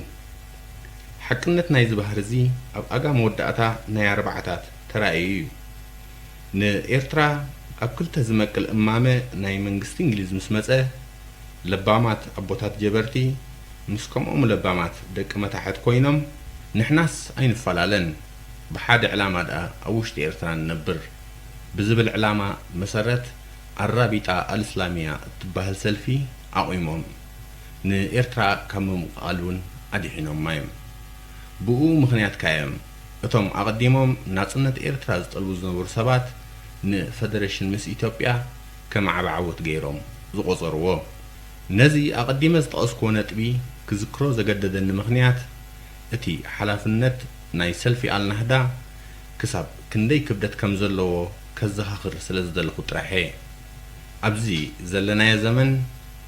ሓቅነት ናይዚ ባህሪ እዚ ኣብ ኣጋ መወዳእታ ናይ ኣርባዓታት ተራእዩ እዩ። ንኤርትራ ኣብ ክልተ ዝመቅል እማመ ናይ መንግስቲ እንግሊዝ ምስ መጸ፣ ለባማት ኣቦታት ጀበርቲ ምስ ከምኦም ለባማት ደቂ መታሕት ኮይኖም፣ ንሕናስ ኣይንፈላለን፣ ብሓደ ዕላማ ደኣ ኣብ ውሽጢ ኤርትራ ንነብር ብዝብል ዕላማ መሰረት፣ ኣራቢጣ ኣልእስላሚያ እትበሃል ሰልፊ ኣቑሞም፣ ንኤርትራ ካብ ምምቕቓል እውን ኣድሒኖማ እዮም። ብኡ ምኽንያት ከኣ እዮም እቶም ኣቐዲሞም ናጽነት ኤርትራ ዝጠልቡ ዝነበሩ ሰባት ንፈደረሽን ምስ ኢትዮጵያ ከም ዓቢ ዓወት ገይሮም ዝቖጸርዎ። ነዚ ኣቐዲመ ዝጠቐስክዎ ነጥቢ ክዝክሮ ዘገደደኒ ምኽንያት፣ እቲ ሓላፍነት ናይ ሰልፊ ኣልናህዳ ክሳብ ክንደይ ክብደት ከም ዘለዎ ከዘኻኽር ስለ ዝደለኹ ጥራሕ እየ። ኣብዚ ዘለናዮ ዘመን፣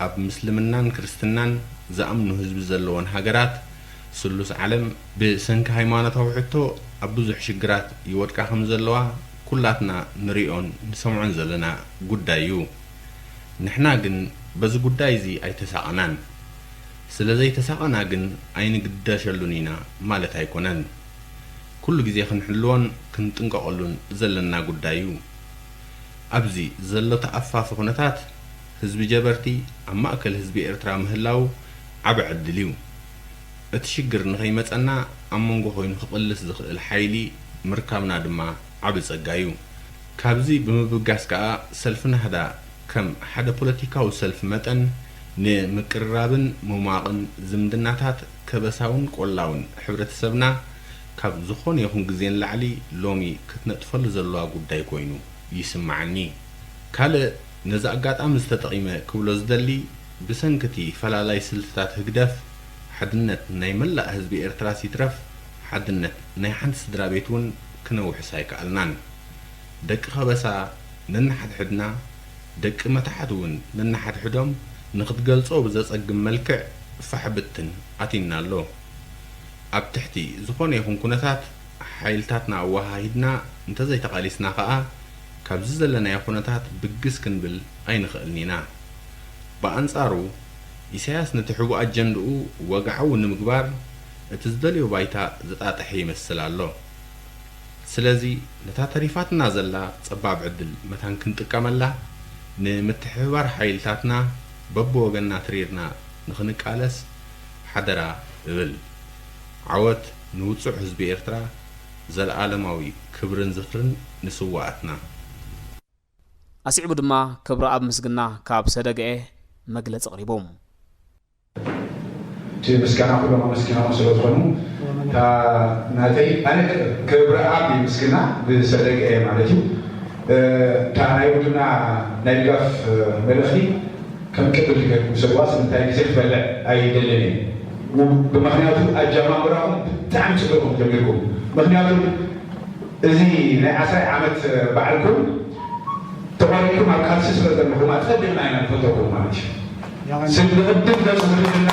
ኣብ ምስልምናን ክርስትናን ዝኣምኑ ህዝቢ ዘለወን ሃገራት፣ ስሉስ ዓለም ብሰንኪ ሃይማኖታዊ ሕቶ ኣብ ብዙሕ ሽግራት ይወድቃ ከም ዘለዋ ኩላትና ንሪኦን ንሰምዖን ዘለና ጉዳይ እዩ። ንሕና ግን በዚ ጉዳይ እዚ ኣይተሳቐናን። ስለ ዘይተሳቐና ግን ኣይንግደሸሉን ኢና ማለት ኣይኮነን። ኩሉ ግዜ ክንሕልዎን ክንጥንቀቐሉን ዘለና ጉዳይ እዩ። ኣብዚ ዘሎ ተኣፋፊ ኩነታት፣ ህዝቢ ጀበርቲ ኣብ ማእከል ህዝቢ ኤርትራ ምህላው ዓቢ ዕድል እዩ። እቲ ሽግር ንኸይመጸና ኣብ መንጎ ኮይኑ ክቕልስ ዝኽእል ሓይሊ ምርካብና ድማ ዓቢ ጸጋ እዩ። ካብዚ ብምብጋስ ከኣ፣ ሰልፊ ናህዳ ከም ሓደ ፖለቲካዊ ሰልፊ መጠን፣ ንምቅርራብን ምሟቕን ዝምድናታት ከበሳውን ቆላውን ሕብረተሰብና ካብ ዝኾነ ይኹን ግዜ ንላዕሊ ሎሚ ክትነጥፈሉ ዘለዋ ጉዳይ ኮይኑ ይስምዓኒ። ካልእ ነዚ ኣጋጣሚ እዚ ተጠቒመ ክብሎ ዝደሊ፣ ብሰንኪ እቲ ፈላላይ ስልትታት ህግደፍ፣ ሓድነት ናይ መላእ ህዝቢ ኤርትራስ ይትረፍ፣ ሓድነት ናይ ሓንቲ ስድራ ቤት እውን ክነውሕስ ኣይከኣልናን። ደቂ ከበሳ ነንሓድሕድና፣ ደቂ መታሕት እውን ነንሓድሕዶም ንኽትገልጾ ብዘጸግም መልክዕ ፋሕ ብትን ኣትዩና ኣሎ። ኣብ ትሕቲ ዝኾነ ይኹን ኩነታት ሓይልታትና ኣወሃሂድና እንተዘይተቓሊስና ኸኣ፣ ካብዚ ዘለናዮ ኩነታት ብግስ ክንብል ኣይንኽእልን ኢና። ብኣንጻሩ፣ ኢሳያስ ነቲ ሕቡእ ኣጀንድኡ ወግዓዊ ንምግባር እቲ ዝደልዮ ባይታ ዘጣጥሐ ይመስል ኣሎ። ስለዚ፣ ነታ ተሪፋትና ዘላ ጸባብ ዕድል መታን ክንጥቀመላ፣ ንምትሕብባር ሓይልታትና በብወገንና ትሪርና ንኽንቃለስ ሓደራ እብል። ዓወት ንውጹዕ ህዝቢ ኤርትራ፣ ዘለኣለማዊ ክብርን ዝኽርን ንስውኣትና። ኣስዒቡ ድማ ክብረኣብ ምስግና ካብ ሰደግኤ መግለጺ ኣቕሪቡ። እቲ ምስጋና ኩሎም ኣመስጊኖም ስለ ዝኾኑ፣ እታ ናተይ ኣነ ክብረኣብ ምስግና ብሰደግኤ ማለት እዩ። እታ ናይ ውድብና ናይ ድጋፍ መልእኽቲ ከም ቅብል ጌርኩም ስልዋ፣ ስለምንታይ ግዜ ክበልዕ ኣይደልን እየ። ብመኽንያቱ ኣጀማምራኹም ብጣዕሚ ጽቡቕ ኢኹም ጀሚርኩም። ምኽንያቱ እዚ ናይ ዓስራይ ዓመት በዓልኩም ተቖሪብኩም ኣብ ቃልሲ ስለ ዘለኹም ኣጸቢቕና ኢና ንፈልጠኩም ማለት እዩ። ስለ ቅድም ገጽ ውድድርና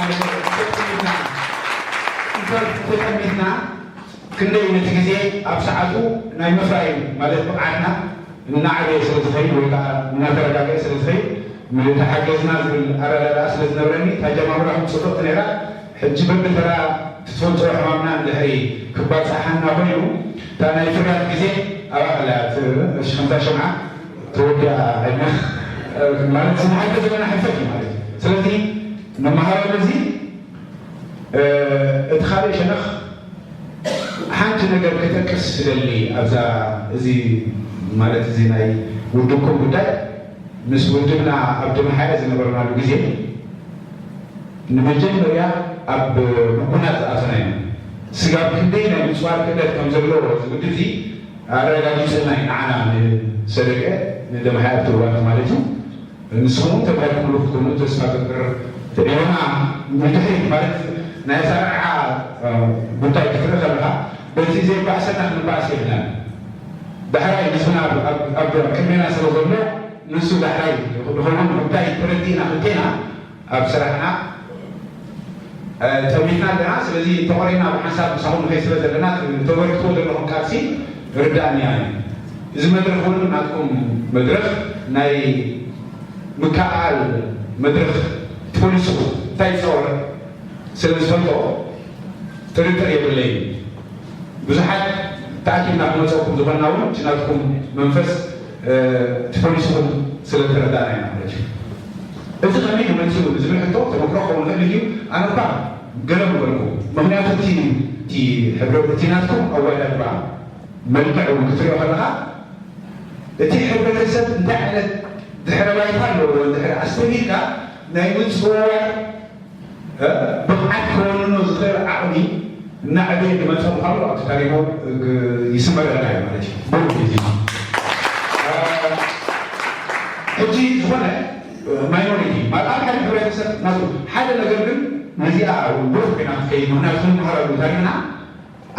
ተጠሚትና ክንደይ ነቲ ግዜ ኣብ ሰዓቱ ናይ ምፍራይ ማለት ብቕዓትና እናዓበየ ስለ ዝኸይድ ወይ ከዓ እናተረጋገአ ስለ ዝኸይድ ምተሓገዝና ዝብል ኣረዳድኣ ስለ ዝነበረኒ እታ ጀማምራኹም ጽብቕቲ ነይራ። ሕጂ በብተራ እቲ ትፈልጥዎ ሕማምና እንድሕሪ ክባጻሓና ኮይኑ እታ ናይ ፍርያት ግዜ ኣብኣ ከለያ እቲ ከምዛ ሽምዓ ተወዲኣ ዓይና ማለት ዝመሓልፈ ዘለና ሕልፈት እዩ ማለት እዩ። ስለዚ ንመሃረሉ እዚ እቲ ካልእ ሸነኽ ሓንቲ ነገር ክጠቅስ ስደሊ ኣብዛ እዚ ማለት እዚ ናይ ውድብኩም ጉዳይ ምስ ውድብና ኣብ ድምሓያ ዝነበርናሉ ግዜ ንመጀመርያ ኣብ ምጉናት ዝኣተና ኢና። ስጋብ ክንደይ ናይ ምፅዋር ክእለት ከም ዘለዎ እዚ ውድብ እዚ ኣረጋጊፅና እዩ ንዓና ንሰደቀ ንደምሓያ ትርዋት ማለት እዩ። ንስኹም ተባሂልኩም ክትኮኑ ተስፋ ገብር ትዕዮና ንድሕሪት ማለት ናይ ኣሰራርሓ ጉዳይ ክትርኢ ከለኻ በቲ ዘይባእሰና ክንባእስ የብልናን። ዳሕራይ ንስና ኣብ ቅድሜና ስለ ዘሎ ንሱ ዳሕራይ ንኸውን ጉዳይ ተረዲእና ክልቴና ኣብ ስራሕና ጠሚትና ኣለና። ስለዚ ተቆሪና ብሓንሳብ ምሳኹም ንኸይ ስለ ዘለና ተበርክቶ ዘለኹም ቃልሲ ርዳእኒ ኣነ። እዚ መድረኽ እውን ናትኩም መድረኽ ናይ ምክኣል መድረኽ ፖሊስኹም እንታይ ዝፀወረ ስለ ዝፈልጦ ጥርጥር የብለይን። ብዙሓት ተኣኪብና ክመፀኩም ዝኾንና እውን እቲ ናትኩም መንፈስ እቲ ፖሊስኹም ስለ ተረዳእና ኢና ማለት እዩ። እዚ ከመይ ክመፅእ ዝብል ሕቶ ተመክሮ ክኸውን ይኽእል እዩ። ኣነ እኳ ገለ ምበልኩ። ምኽንያቱ እቲ እቲ ሕብረ እቲ ናትኩም ኣወዳድባ መልክዕ እውን ክትሪኦ ከለኻ እቲ ሕብረተሰብ እንታይ ዓይነት ድሕረ ባይታ ኣለዎ እንድሕር ኣስተብሂልካ ናይ ምፅውዋር ብቕዓት ክወንኖ ዝኽእል ዓቕሚ እናዕበየ ክመፀ ምዃኑ ኣብቲ ታሪኹ ይስመረልና እዩ ማለት እዩ። ብሩክ ግዜ ሕጂ ዝኾነ ማይኖሪቲ ማለት ኣብ ሓደ ሕብረተሰብ ናቱ ሓደ ነገር ግን ነዚኣ ብሩክ ኮይና ክትከይድ ምክንያቱ ክንመሃረሉ ታሪኽና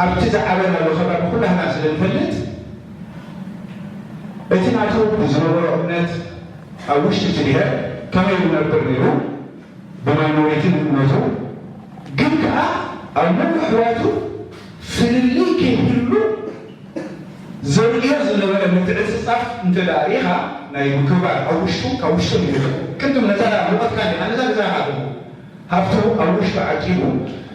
ኣብቲ ዝዓበናሉ ከባቢ ኩላህና ስለ ንፈልጥ እቲ ናቱ ብዝነበሮ እምነት ኣብ ውሽጢ እቲ ብሄር ከመይ ዝነብር ነይሩ ብማይኖሪቲ ንእምነቱ ግን ከዓ ኣብ መንጎ ኣሕዋቱ ፍልልይ ከይህሉ ዘርእዮ ዝነበረ ምትዕፅፃፍ እንተ ደኣ ርኢኻ ናይ ምክብባር ኣብ ውሽጡ ካብ ውሽጡ ይመፅእ ቅድም ነዛ ሙቐትካ ዲኻ ነዛ ገዛኻ ኣለኹ ሃብቱ ኣብ ውሽጡ ዓቂቡ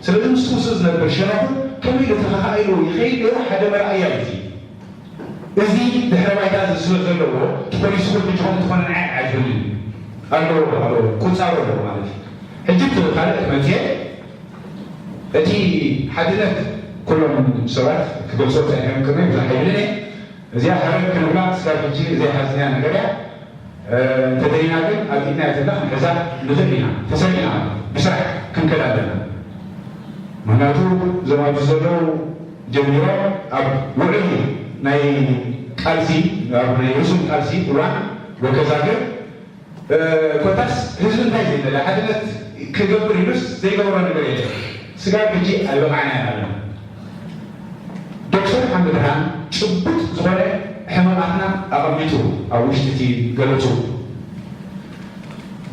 ስለዚ ምስ ውስጥ ዝነብር ሸነኹ ከመይ ኢሉ ተኸኻኢሉ ይኸይድ ነይሩ ሓደ መርኣያ እዩ እዚ ድሕረ ባይታ እዚ ስለ ዘለዎ ፖሊስኹም ሕጂ ከምኡ ዝኾነ ንዓይ ኣይሕብልን ኣለዎ ኣለዎ ቁፃሮ ኣለዎ ማለት እዩ ሕጂ እቲ ካልእ መፅየ እቲ ሓድነት ኩሎም ሰባት ክገልፆ ፀኒሖም ቅድመይ ብዙሕ ኣይብልን እየ እዚኣ ሃረግ ክንብላ ክሳብ ሕጂ ዘይሓዝናያ ነገር እያ እንተደሊና ግን ኣብ ኢድና እያ ዘላ ክንሕዛ ንኽእል ኢና ተሰሪዕና ብስራሕ ክንከድ ኣለና ምክንያቱ እዞም ኣብዚ ዘለዉ ጀሚሮም ኣብ ውዕሊ ናይ ቃልሲ ኣብ ናይ ርሱም ቃልሲ እዋን ወከዛግር ኮታስ ህዝቢ እንታይ ዘይደለ ሓድነት ክገብር ኢሉስ ዘይገበሮ ነገር የለ ስጋብ ሕጂ ኣይበቕዓና ኢና ኣለና ዶክተር ሓምድብርሃን ጭቡጥ ዝኾነ ሕመማትና ኣቐሚጡ ኣብ ውሽጢ እቲ ገለፁ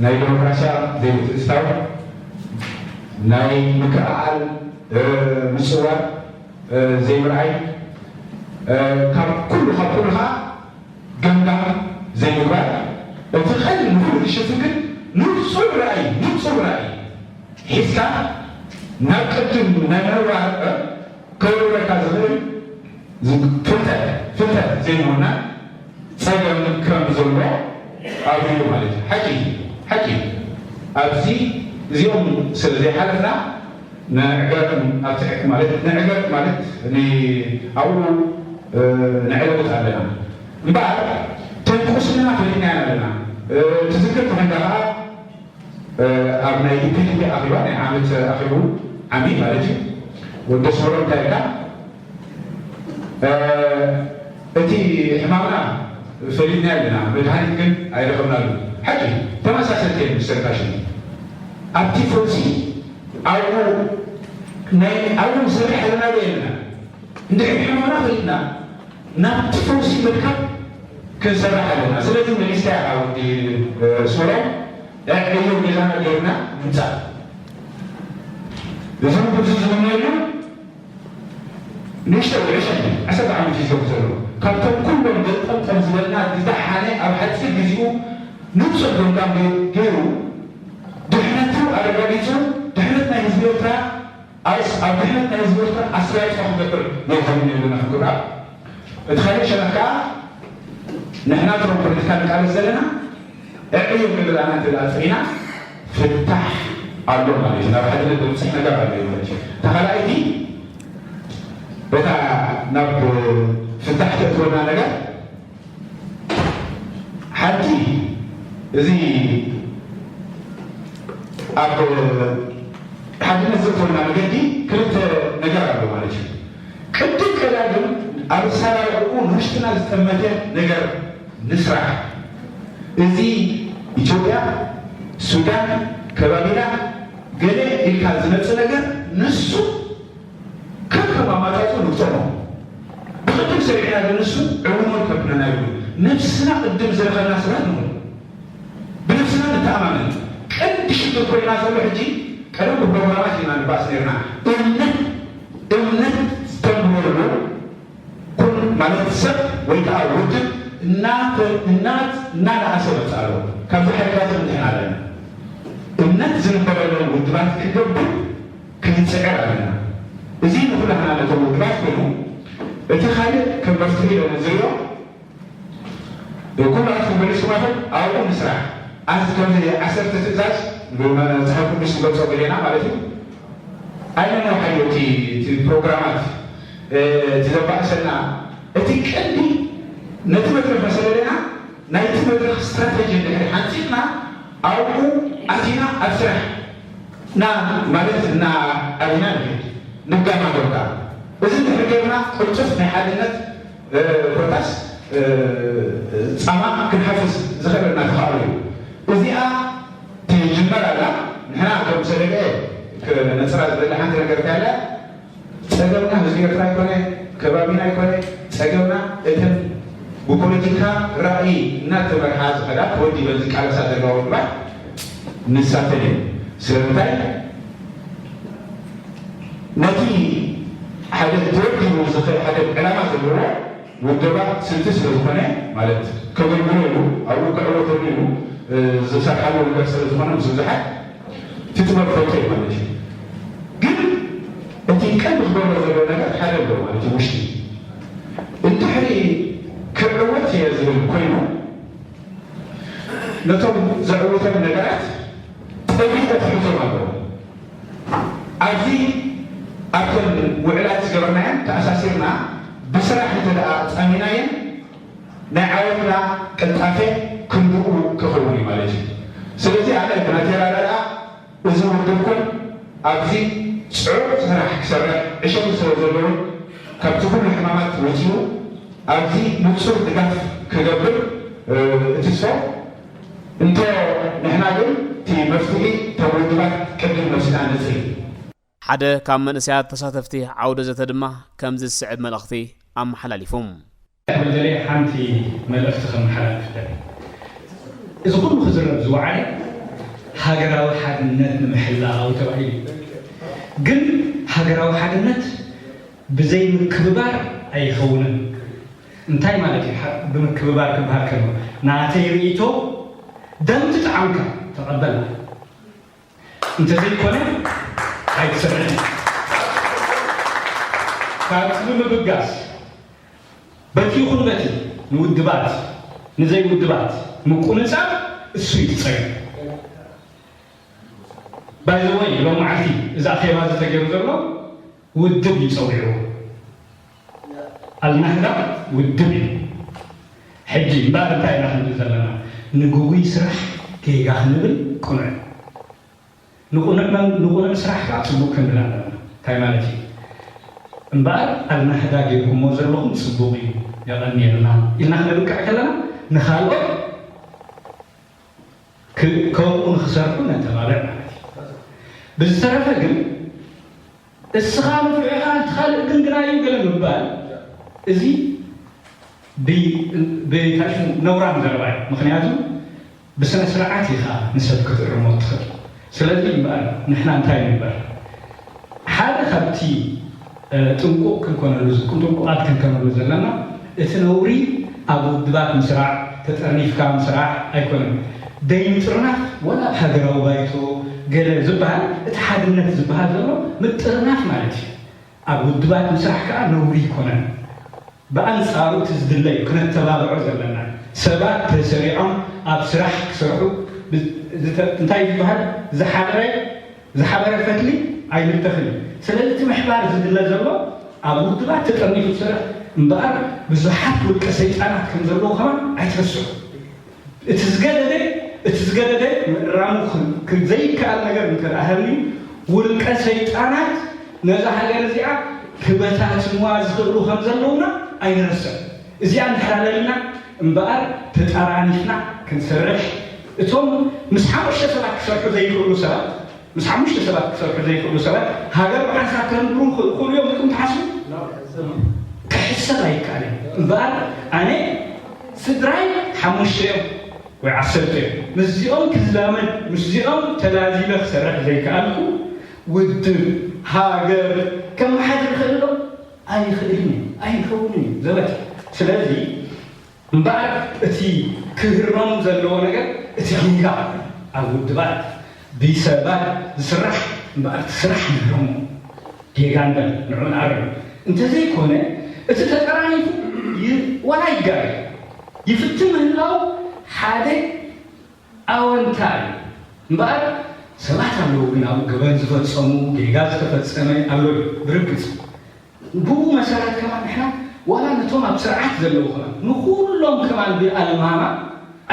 ናይ ዲሞክራሲያ ዘይምትእትታው ናይ ምክእኣል ምፅዋር ዘይምርኣይ ካብ ኩሉ ካብ ኩሉ ከዓ ገምጋም ዘይምግባር እቲ ቀንዲ ንኩሉ ዝሽፍን ግን ንፁር ራእይ ንፁር ራእይ ሒዝካ ናብ ቅድም ናይ ምንባር ከውርደካ ዝኽእል ፍልጠት ፍልጠት ዘይምውናን ፀገም ከም ዘሎ ኣብሪሁ ማለት እዩ። ሓቂ እዩ። ሓቂ እዩ። ኣብዚ እዚኦም ስለ ዘይሓለፍና ንዕገር ኣብቲ ማለት ንዕገር ማለት ኣብኡ ንዕለውጥ ኣለና እምበኣር ተንቁስልና ፈሊጥና ኢና ኣለና ትዝክር ተኾንካ ከዓ ኣብ ናይ ኢፒዲፒ ኣኼባ ናይ ዓመት ኣኼቡ ዓሚ ማለት እዩ ወዲ ኣስመሮም እንታይ ኢልካ እቲ ሕማምና ፈሊጥና ኣለና መድሃኒት ግን ኣይረኸብናሉ ሓቂ ተመሳሰልቲ እዮም ምስተር ካሽን ኣብቲ ፈውሲ ኣብኡ ናይ ኣብኡ ንሰርሕ ኣለና ዶ የለና እንድሕር ሕማምና ፈሊጥና ናብቲ ፈውሲ ምርካብ ክንሰርሕ ኣለና። ስለዚ መሊስካ ኢኻ ወዲ ሶሎም ዕዮ ገዛና ጌርና ምምፃእ። እዚ ኩሉ ዝምነየሉ ንእሽተይ ውዕሸ ዓሰርተ ዓመት እዩ ዝገብር ዘሎ። ካብቶም ኩሎም ገልጠምጠም ዝበልና ዝደሓነ ኣብ ሓፂር ግዜኡ ንፁር ገምጋም ገይሩ ድሕነቱ ኣረጋጊፁ ድሕነት ናይ ህዝቢ ኤርትራ ኣስ ኣብ ድሕነት ናይ ህዝቢ ኤርትራ ኣስተዋፅኦ ክገብር ነይርኩም ነይሩና ክብራ እቲ ካልእ ሸነኽ ከዓ ንሕና እቶም ፖለቲካ ንቃለስ ዘለና ዕዕዮ ክብል ኣና እንተ ኣፅሪና ፍታሕ ኣሎ ማለት እዩ። ናብ ሓድነት ዘብፅሕ ነገር ኣሎ እዩ ማለት እዩ። ተኻልኣይቲ በታ ናብ ፍታሕ ተእትወና ነገር ሓንቲ እዚ ኣብ ሓድነት ዘእትወና መገዲ ክልተ ነገር ኣሎ ማለት እዩ። ቅድም ቀዳድም ኣብ ኣሰራርሕኡ ንውሽጥና ዝጠመተ ነገር ንስራሕ። እዚ ኢትዮጵያ፣ ሱዳን፣ ከባቢና ገለ ኢልካ ዝመጽእ ነገር ንሱ ከም ከም ኣማጻጽኡ ንግጠሞ። ብቕድም ሰሪዕና ግን ንሱ ዕውኖ ከብለና ይብሉ። ነብስና ቅድም ዝረኸብና ሰባት ንኹን። ብነብስና ንተኣማመን። ቀንዲ ሽግር ኮይና ዘሎ ሕጂ ቀደም ብፕሮግራማት ኢና ንባእስ ነርና። እምነት እምነት ዝተንብረሉ ኩን ማለት ሰብ ወይ ከዓ ውድብ እናተ- እናት እናነኣሰ መፅእ ኣሎ። ካብዚ ሓደጋ እዚ ክንድሕን ኣለና። እምነት ዝንበረሎም ውድባት ክንገብር ክንፅዕር ኣለና። እዚ ንኩላህና ነቶም ውድባት ኮይኑ እቲ ካልእ ከም መፍትሒ ኢለ ንዝሪኦ ኩሉ ኣትኩም መሊስኩም ኣትኩም ኣብኡ ንስራሕ። ኣዚ ከምዚ ዓሰርተ ትእዛዝ ብመጽሓፍ ቅዱስ ንገልጾ ገሌና ማለት እዩ። ኣይነንውሓዮ እቲ እቲ ፕሮግራማት እቲ ዘባእሰና እቲ ቀንዲ ነቲ መድረኽ መሰለለና ናይቲ መድረኽ ስትራተጂ እንድሕር ሓንጺጥና ኣብኡ ኣቲና ኣብ ስራሕ እና ማለት እና ኣቢና ንሄድ ንጋማ ዶርካ እዚ እንድሕር ጌርና ቅልጡፍ ናይ ሓድነት ኮታስ ጻማ ክንሓፍስ ዝኽእለና ተኻእሎ እዩ። እዚኣ ትጅመር ኣላ። ንሕና ከም ሰደቀ ክነጽራ ዝደሊ ሓንቲ ነገር እንታይ ኣላ? ጸገምና ህዝቢ ኤርትራ ኣይኮነ፣ ከባቢና ኣይኮነ፣ ጸገምና እተን ብፖለቲካ ራእይ እናተመርሓ ዝኸዳ ተወዲበን ዝቃለሳ ዘለዋ ውድባት ንሳተን እየን። ስለምንታይ? ነቲ ሓደ ተወዲቡ ዝኽእል ሓደ ዕላማ ዘለዎ ውደባ ስልቲ ስለ ዝኾነ ማለት ከገልግሎ ኢሉ ኣብኡ ክዕወተሉ ኢሉ ዝሰርሓሉ ነገር ስለ ዝኾነ ምስ ብዙሓት እቲ ጥበብ ፈልጦ እዩ ማለት እዩ። ግን እቲ ቀንዲ ክገብሮ ዘለዎ ነገር ሓደ ኣሎ ማለት እዩ። ውሽጢ እንድሕሪ ክዕወት እየ ዝብል ኮይኑ ነቶም ዘዕውቶም ነገራት ጠቢቆ ክሕዞም ኣለዎ። ኣብዚ ኣብተን ውዕላት ዝገበርናየን ተኣሳሲርና ብስራሕ እንተ ደኣ ጸሚናየን ናይ ዓወትና ቅልጣፈ ክንድኡ ክኸውን እዩ ማለት እዩ። ስለዚ ኣነ ብናተይ ኣረዳድኣ እዚ ውድብ ኩን ኣብዚ ጽዑቕ ስራሕ ክሰርሕ ዕሸሉ ስለ ዘለዉ ካብቲ ኩሉ ሕማማት ወጺኡ ኣብዚ ንጹር ድጋፍ ክገብር እቲ ሰው እንተ ንሕና ግን እቲ መፍትሒ እቶም ውድባት ቅድም መሲና ንጽል። ሓደ ካብ መንእሰያት ተሳተፍቲ ዓውደ ዘተ ድማ ከምዚ ዝስዕብ መልእኽቲ ኣመሓላሊፉ። መደለይ ሓንቲ መልእኽቲ ከመሓላልፍ ደሊ። እዚ ኩሉ ክዝረብ ዝወዓለ ሃገራዊ ሓድነት ንምሕላው ተባሂሉ እዩ። ግን ሃገራዊ ሓድነት ብዘይ ምክብባር ኣይኸውንን። እንታይ ማለት እዩ? ሓ- ብምክብባር ክበሃል ከሎ ናተይ ርእይቶ ደም ትጥዓምካ ተቐበልና። እንተዘይኮነ ኣይትሰርሕን። ካብ ብምብጋስ በቲ ይኹን በቲ ንውድባት ንዘይውድባት ምቁንጻብ እሱ እዩ እቲ ጸገም። ባይዘወይ ሎም መዓልቲ እዚ ኣኼባ እዚ ተገይሩ ዘሎ ውድብ እዩ ጸዊዑ። ኣልናህዳ ውድብ እዩ። ሕጂ እምበኣር እንታይ ኢና ክንብል ዘለና? ንግጉይ ስራሕ ጌጋ ክንብል ቅኑዕ እዩ። ንቑኑዕ መን- ንቑኑዕ ስራሕ ከዓ ጽቡቕ ክንብል ኣለና። እንታይ ማለት እዩ? እምበኣር ኣልናህዳ ጌርኩሞ ዘለኹም ጽቡቕ እዩ፣ የቐንየልና ኢልና ክነብቅዕ ከለና ንኻልኦት ክ- ከምኡ ንኽሰርሑ ነተባብዕ ማለት እዩ። ብዝተረፈ ግን እስኻ ንፉዕ ኢኻ እቲ ካልእ ግን ግናይ እዩ ገለ ምባል እዚ ብ- ብታሽሙ ነውራም ዘረባ እዩ። ምኽንያቱ ብስነ ስርዓት ኢኻ ንሰብ ክትእርሞ ትኽእል። ስለዚ እምበኣር ንሕና እንታይ ንግበር? ሓደ ካብቲ ጥንቁቕ ክንኮነሉ ጥንቁቓት ክንኮነሉ ዘለና እቲ ነውሪ ኣብ ውድባት ምስራዕ ተጠርኒፍካ ምስራሕ ኣይኮነን። ደይምጥርናፍ ወላ ኣብ ሃገራዊ ባይቶ ገለ ዝበሃል እቲ ሓድነት ዝበሃል ዘሎ ምጥርናፍ ማለት እዩ። ኣብ ውድባት ምስራሕ ከዓ ነውሪ ኣይኮነን። ብኣንጻሩ እቲ ዝድለ እዩ ክነተባብዖ ዘለና። ሰባት ተሰሪዖም ኣብ ስራሕ ክሰርሑ እንታይ ዝበሃል ዝሓደረ ዝሓበረ ፈትሊ ኣይብተኽን እዩ። ስለዚ እቲ ምሕባር ዝድለ ዘሎ ኣብ ውድባት ተጠርኒፉ ዝሰርሕ እምበኣር ብዙሓት ውልቀ ሰይጣናት ከም ዘለዉ ከማን ኣይትረስዑ። እቲ ዝገደደ እቲ ዝገደደ ምእራሙ ክ- ክ- ዘይከኣል ነገር እንተ ደኣ ሃልዩ ውልቀ ሰይጣናት ነዛ ሃገር እዚኣ ክበታትንዋ ዝኽእሉ ከም ዘለዉና ኣይንረስዕ። እዚኣ እንድሕር ኣለልና እምበኣር ተጣራኒፍና ክንሰርሕ እቶም ምስ ሓሙሽተ ሰባት ክሰርሑ ዘይኽእሉ ሰባት ምስ ሓሙሽተ ሰባት ክሰርሑ ዘይኽእሉ ሰባት ሃገር ብሓንሳብ ከንብሩ ክኽእሉ እዮም ኢልኩም ትሓስቡ? ክሕሰብ ኣይከኣልን። እምበኣር ኣነ ስድራይ ሓሙሽተ እዮም ወይ ዓሰርተ እዮም። ምስዚኦም ክዛመድ ምስዚኦም ተላዚበ ክሰርሕ ዘይከኣልኩ ውድብ ሃገር ከመሓድር ይኽእል ዶ? ኣይኽእልን እዩ ኣይኸውንን እዩ ዘበት። ስለዚ እምበኣር እቲ ክህረም ዘለዎ ነገር እቲ ጌጋ ኣብ ውድባት ብሰባት ዝስራሕ እምበኣር እቲ ስራሕ ንህረሞ ጌጋ ንበል ንዑ ንኣርም እንተዘይኮነ እቲ ተጠራኒፉ ይ- ዋላ ይጋር ይፍትን ምህላው ሓደ ኣወንታ እዩ እምበኣር ሰባት ኣለዉ ግን ኣብ ገበን ዝፈጸሙ ጌጋ ዝተፈጸመ ኣሎ እዩ ብርግጽ ብኡ መሰረት ከማን ንሕና ዋላ ነቶም ኣብ ስርዓት ዘለዉ ከማን ንኩሎም ከማን ብኣልማማ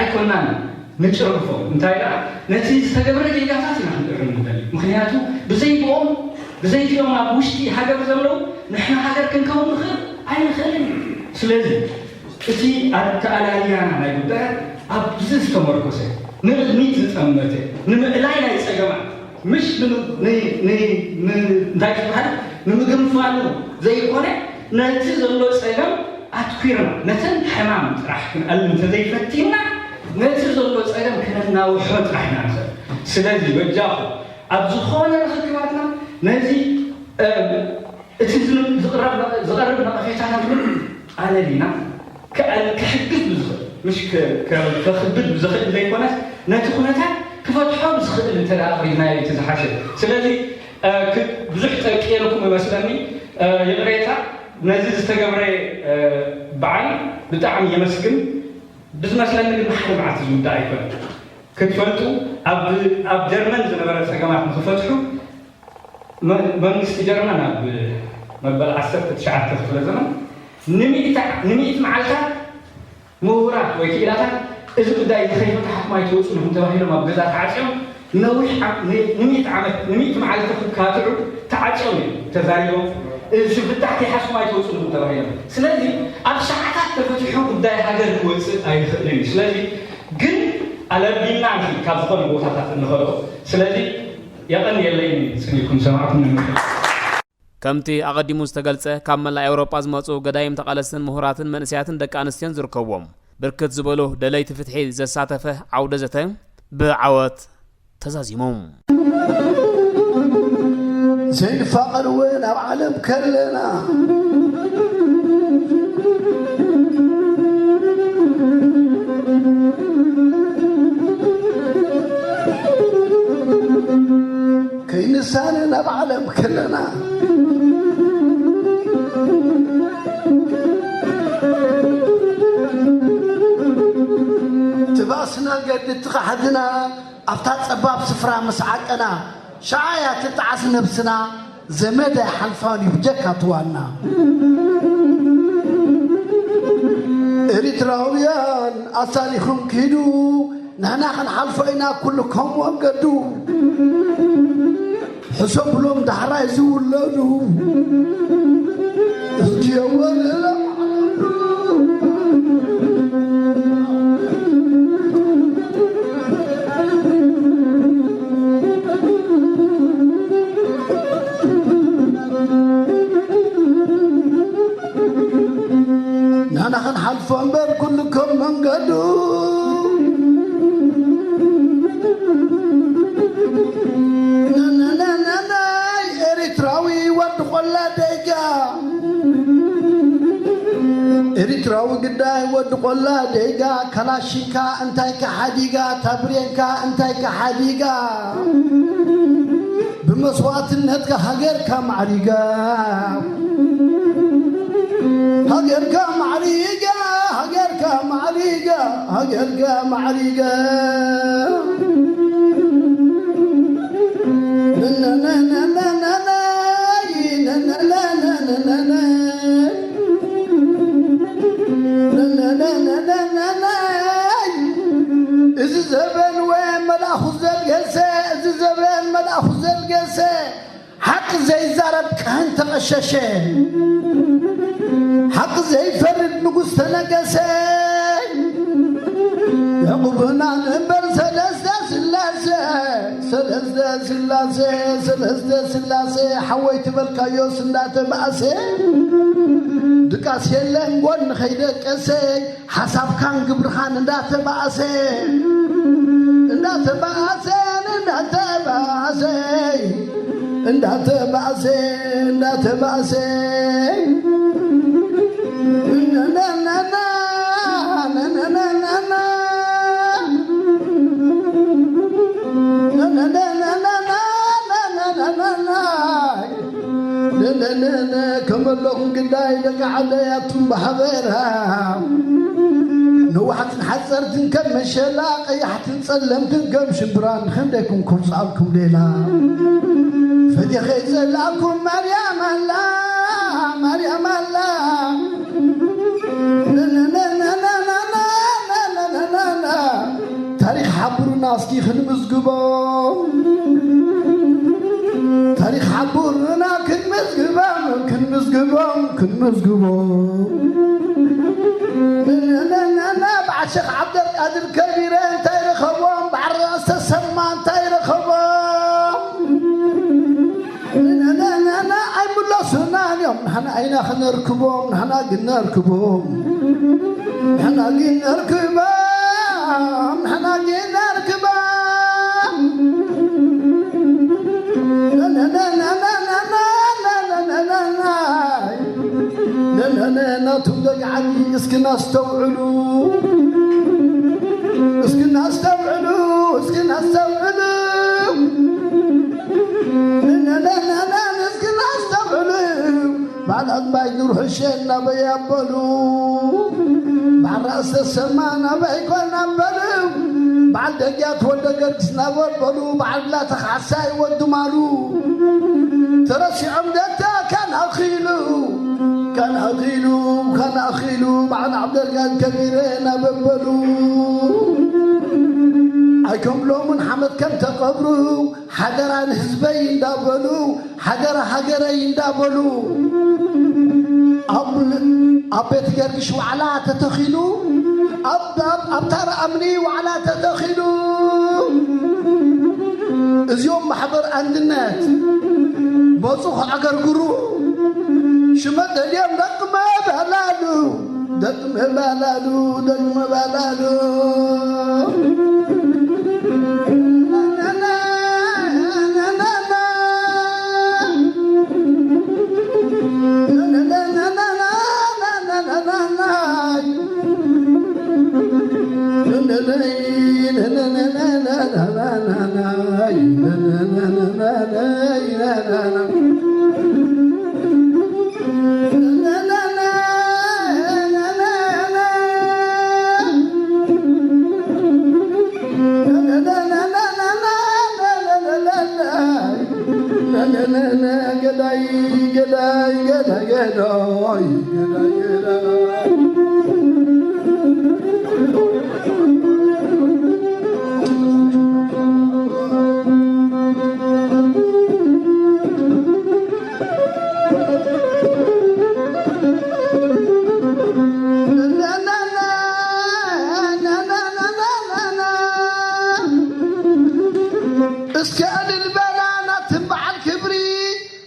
ኣይኮናን ንጭርፎም እንታይ ደኣ ነቲ ዝተገብረ ጌጋታት ኢና ክንእርም ንደሊ ምክንያቱ ብዘይ ብኦም ብዘይቲኦም ኣብ ውሽጢ ሃገር ዘለዉ ንሕና ሃገር ክንከውን ንኽእል ኣይንኽእልን እዩ ስለዚ እቲ ኣተኣላልያና ናይ ጉዳያት ኣብዚ ዝተመርኮሰ ንቕድሚት ዝጠመተ ንምእላይ ናይ ጸገማት ምሽ እንታይ ዝበሃል ንምግንፋሉ ዘይኮነ ነቲ ዘሎ ጸገም ኣትኲርና ነተን ሕማም ጥራሕ ክንኣል እንተዘይፈቲና ነቲ ዘሎ ጸገም ክነናውሖ ጥራሕ ኢና ንኽእል ስለዚ በጃኹ ኣብ ዝኾነ ርኽክባትና ነዚ እቲ ዝቐርብ ነቐፌታታት እውን ኣለሊና ክሕግዝ ብዝኽእል ምሽ ከኽብድ ብዝኽእል ዘይኮነስ ነቲ ኩነታት ክፈትሖ ብዝኽእል እንተ ኣቕሪብናዮ እቲ ዝሓሸ ስለዚ ብዙሕ ጠቂየልኩም እመስለኒ ይቕሬታ ነዚ ዝተገብረ በዓል ብጣዕሚ የመስግን ብዝመስለኒ ግን ሓደ መዓልቲ ዝውዳእ ኣይኮነን ክትፈልጡ ኣብ ጀርመን ዝነበረ ፀገማት ንክፈትሑ መንግስቲ ጀርመን ኣብ መበል ዓሰርተ ትሽዓተ ክፍለ ዘመን ንሚእቲ መዓልታት ምሁራት ወይ ክኢላታት እዚ ጉዳይ እዚ ከይፈታሕኩም ኣይትወፁን ኢኹም ተባሂሎም ኣብ ገዛ ተዓፅዮም ነዊሕ ንሚእቲ ዓመት ንሚእቲ መዓልቲ ክካትዑ ተዓፅዮም እዮም ተዛሪቦም እዚ ፍታሕ ከይሓዝኩም ኣይትወፁን ኢኹም ተባሂሎም ስለዚ ኣብ ሰዓታት ተፈቲሑ ጉዳይ ሃገር ክወፅእ ኣይኽእልን እዩ ስለዚ ግን ኣለቢና ንኽድ ካብ ዝኾነ ቦታታት እንኸዶ ስለዚ የቐንየለይ ጽን ኢልኩም ዝሰማዕኩም ንምክር። ከምቲ ኣቐዲሙ ዝተገልጸ፣ ካብ መላእ ኤውሮጳ ዝመጹ ገዳይም ተቓለስትን ምሁራትን መንእሰያትን ደቂ ኣንስትዮን ዝርከብዎም፣ ብርክት ዝበሉ ደለይቲ ፍትሒ ዘሳተፈ ዓውደ ዘተ ብዓወት ተዛዚሙ። ዘይንፋቐር እውን ኣብ ዓለም ከለና፣ ከይንሳነ ናብ ዓለም ከለና፣ ትባእስና ገዲ ትኻሕድና ኣብታ ጸባብ ስፍራ ምስ ዓቀና፣ ሸዓ እያ ትጠዓስ ነብስና፣ ዘመድ ኣይሓልፋን እዩ ብጀካ ትዋና። ኤሪትራውያን ኣሳሊኹም ኪዱ፣ ንሕና ክንሓልፎ ኢና ኩሉ ከም ወገዱ። ሕሰብሎም ዳሕራይ ዝውለዱ። እስኪ የወለላ ናና ኸንሓልፎ እምበር ኩሉ ከም መንገዱ። ናናናናናይ ኤሪትራዊ ወዲ ቆላ ደጋ፣ ኤሪትራዊ ግዳይ ወዲ ቆላ ደጋ፣ ካላሽንካ እንታይ ከሓዲጋ፣ ታብሬንካ እንታይ ከሓዲጋ፣ ብመስዋእትነትካ ሃገርካ ማዕሪጋ። ሃገርካ ማዕሪጋ፣ ሃገርካ ማዕሪጋ፣ ሃገርካ ማዕሪጋ። እዚ ዘበን ወ መልኣኹ ዘልገሰ፣ እዚ ዘበን መልኣኹ ዘልገሰ፣ ሓቂ ዘይዛረብ ካህን ተቐሸሸ። ሓቂ ዘይፈርድ ንጉስ ተነገሰ። የዕቁብና ንእምበር ሰለስተ ስላሴ፣ ሰለስተ ስላሴ፣ ሰለስተ ስላሴ፣ ሓወይ ትበልካዮስ እንዳተባእሰ፣ ድቃስ የለን ጎን ኸይደቀሰ፣ ሓሳብካን ግብርኻን እንዳተባእሰ፣ እንዳተባእሰ፣ እንዳተባእሰ፣ እንዳተባእሰ፣ እንዳተባእሰ፣ ነነነነ ከመለኹም ግዳይ ደቂ ዓደይ ኣቱም ብሓበራ ነዋሕትን ሓፀርትን ከም መሸላ ቀያሕትን ጸለምትን ከም ሽምብራን ክንደይኩም ከምፅኣልኩም ሌላ ፈቲኸ ይጸላእኩም ማርያም ኣላ ማርያም ኣላ ታሪኽ ሓብሩና እስኪ ክንምዝግቦ ታሪኽ ሓብሩና ክንምዝግቦም ክንምዝግቦም ክንምዝግቦም ንንንንና በዓል ሸኽ ዓብደልቃድር ከቢረ እንታይ ረኸቦም በዓል ራእሲ ተሰማ እንታይ ረኸቦም ንንንንና ኣይምለሱናን እዮም ንሕና ኣይና ክነርክቦም ንሕና ግን ነርክቦም ንሕና ግን ነርክቦም ንሕና ግን ነርክቦም ነነነነነነነነነነናይ ነነነ ናቱም ደቂ ዓዲ እስኪ ናስተውዕሉ እስኪ ናስተውዕሉ እስኪ ናስተውዕሉ ነነነነነን እስኪ ናስተውዕሉ በዓል ኣድማይ ኑርሕሸ ናበይ ኣበሉ በዓል ራእሲ ተሰማ ናበይ ኮን ኣበሉ በዓል ደጊያት ወልደ ገርግስ ናበበሉ በዓል ብላታ ካሕሳይ ወዲ ማሉ ተረሲዖም ደታ ካን ኣኺሉ ካን ኣኺሉ ካን ኣኺሉ በዓል ዓብደልጋን ከቢረ ናበበሉ ኣይከም ሎምን ሓመድ ከም ተቐብሩ ሓደራ ንህዝበይ እንዳበሉ ሓደራ ሃገረይ እንዳበሉ ኣብ ኣብ ቤት ገርግሽ ዋዕላ ተተኺሉ ኣብ ኣብ ኣብ ታራ ኣምኒ ዋዕላ ተተኺሉ እዚኦም ማሕበር ኣንድነት መፁ ከዕገርግሩ ሽመት ደልዮም ደቂ መበላሉ ደቂ መበላሉ ደቂ መበላሉ ገዳይ ገዳይ ገዳይ ገዳይ ገዳይ ገዳይ እስከ እልል በላ ናትን በዓል ክብሪ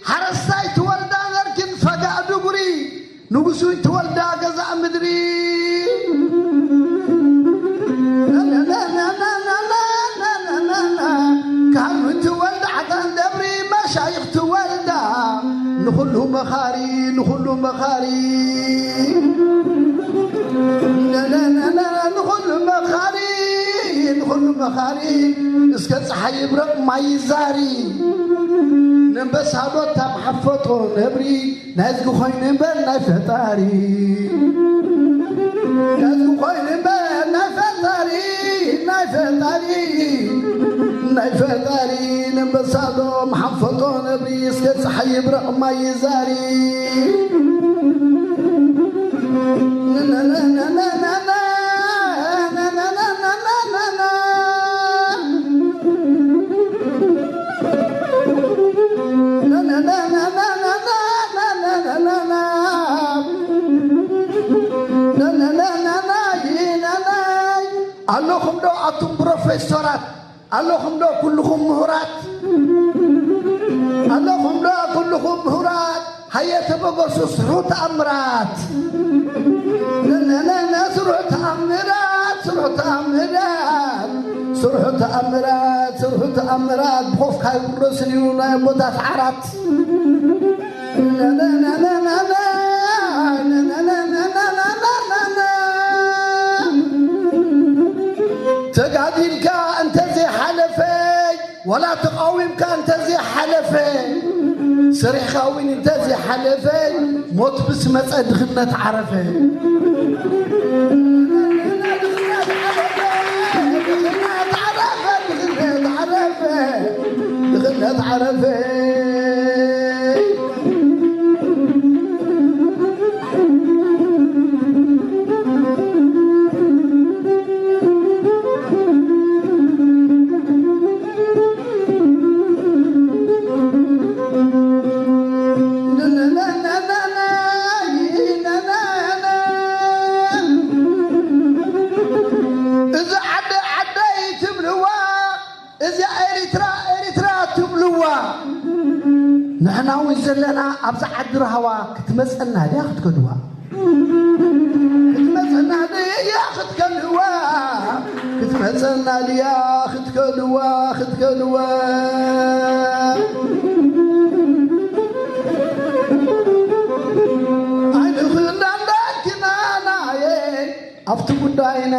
ሓረስታይ ትወልዳ ነርክን ፈጋእ ድጉሪ ንጉሱ ትወልዳ ገዛእ ምድሪ ካህኑ ትወልዳ ዓጣን ደብሪ መሻይኽ ትወልዳ ንኹሉ መኻሪ ንኹሉ መኻሪ ንኹሉ መኻሪ ንኹሉ መኻሪ እስከ ፀሓይ ይብረቕ ማይ ይዛሪ ንንበሳዶ ታብ ሓፈጦ ነብሪ ናይ ህዝቢ ኮይኑ እምበር ናይ ፈጣሪ ናይ ህዝቢ ኮይኑ እምበር ናይ ፈጣሪ ናይ ፈጣሪ ናይ ፈጣሪ ነንበሳዶ መሓፈጦ ነብሪ እስከ ፀሓይ ይብረቕ ማይ ይዛሪ። ኣለኹም ዶ ኣቱም ፕሮፌሰራት? ኣለኹም ዶ ኩልኹም ምሁራት? ኣለኹም ዶ ኩልኹም ምሁራት? ሃየ ተበገሱ ስርሑ ተኣምራት። ነነነ ስርሑ ተኣምራት፣ ስርሑ ተኣምራት፣ ስርሑ ተኣምራት፣ ስርሑ ተኣምራት። ብኾፍካ ይውረስን እዩ ናይ ኣቦታት ዓራት። ተጋዲልካ እንተዘይሓለፈ፣ ዋላ ተቃዊምካ እንተዘይሓለፈ፣ ሰሪሕካ እውን እንተዘይሓለፈ፣ ሞት ምስ መጸ ድኽነት ዓረፈ። ድኽነት ዓረፈ፣ ድኽነት ዓረፈ፣ ድኽነት ዓረፈ። እዚ ዓዲ ዓደይ ትብልዋ፣ እዚኣ ኤሪትራ ኤሪትራ ትብልዋ። ንሕና እውን ዘለና ኣብዛ ዓዲ ራህዋ ክትመጸና ድያ ክትከድዋ? ክትመጸና ድያ ክትከድዋ? ክትመጸና ድያ ክትከድዋ? ክትከድዋ? ኣይንኽዳን ዳኪናናየ ኣብቲ ጉዳይና።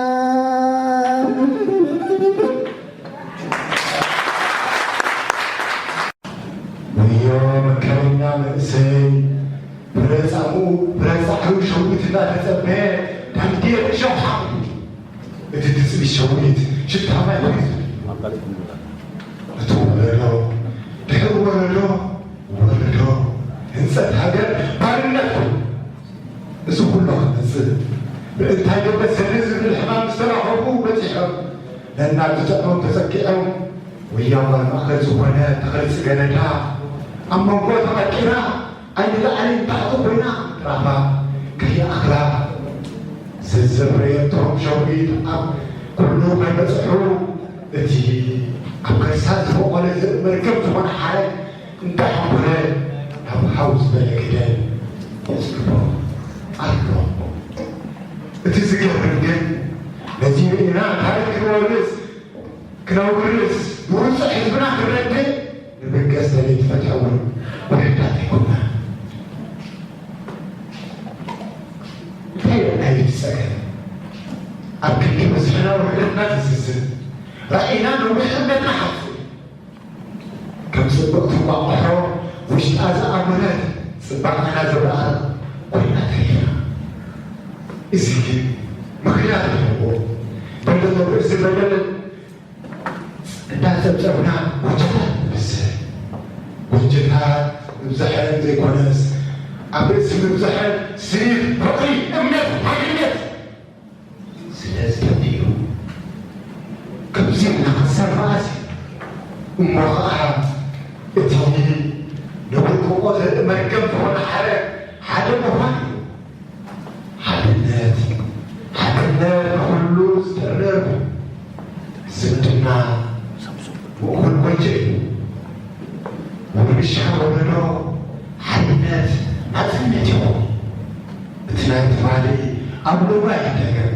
ወዮ መከረኛ መንእሰይ፣ ብረጻሙ ብረጻሑ ሸዊት እንዳተጸበየ ዳንዴር እሾኽ ሓቑ። እቲ ትጽቢት ሸዊት ሽታ ማይ ኮይኑ። እቲ ወለዶ ድሕሪ ወለዶ ወለዶ ህንጸት ሃገር ባርነት። እዚ ኩሉ ክመጽእ ብእንታይ ገበሰኒ ዝብል ሕማም ዝተራኸቡ በጺሖም። ነናብ ዝጥዕሞም ተጸጊዖም። ወያ ጓል ማእከል ዝኾነ ተኽሊ ጽገረዳ ኣብ መንጎ ተቐርቂራ፣ ኣይንላዕሊ ንታሕቲ ኮይና ምትራፋ ከይኣኽላ። ዘዘብረየቶም ሸዊት ኣብ ኩሉ ከይበጽሑ፣ እቲ ኣብ ከርሳ ዝበቖለ ዘርኢ መርገም ዝኾነ ሓረግ እንዳሓንጎለ ናብ ሃው ዝበለ ገደል የጽግቦ ኣሎ። እቲ ዝገርም ግን፣ ነዚ ርኢና ታሪኽ ክንወርስ ክነውርስ፣ ብውጹዕ ህዝብና ክረድእ፣ ንብገስ ደለይቲ ፍትሒ እውን ውሕዳት ኣይኮና። እንታይ እዩ ናይ እቲ ጸገም? ኣብ ክንዲ ብዝሕና ውሕደትና ዝዝዝን፣ ራእይና ነዊሕ እምነትና ሓጽር፣ ከም ጽብቕቲ እንቋቑሖ ውሽጣ ዝኣመነት ጽባቐና ዘብረቐት ኮይና ተሪፍና። እዚ ግን ምኽንያት ኣለዎ። በደል ኣብ ርእሲ በደል እንዳጸብጸብና ጎጆታት ንብዝሕ። ጎጆታት ምብዝሐን ዘይኮነስ፣ ኣብ ርእሲ ምብዝሐን ስኒት ፍቕሪ፣ እምነት፣ ሓድነት ስለ ዝጠፍእ እዩ። ከምዚ ኢልና ክንሰርቕ መኣስ እዩ። እሞ ኸዓ እቲ ነብርቅቆ ዘርኢ መርገም ዝኾነ ሓረግ ሓደ ምዃን እዩ። ሓድነት፣ ሓድነት ንኹሉ ዝጥርንፍ ዝምድና ምእኩል ጎጆ እዩ። ውርሻ ወለዶ ሓድነት ናጽነት ይኹን። እቲ ናይ ትማሊ ኣብ ሎሚ ኣይደገም።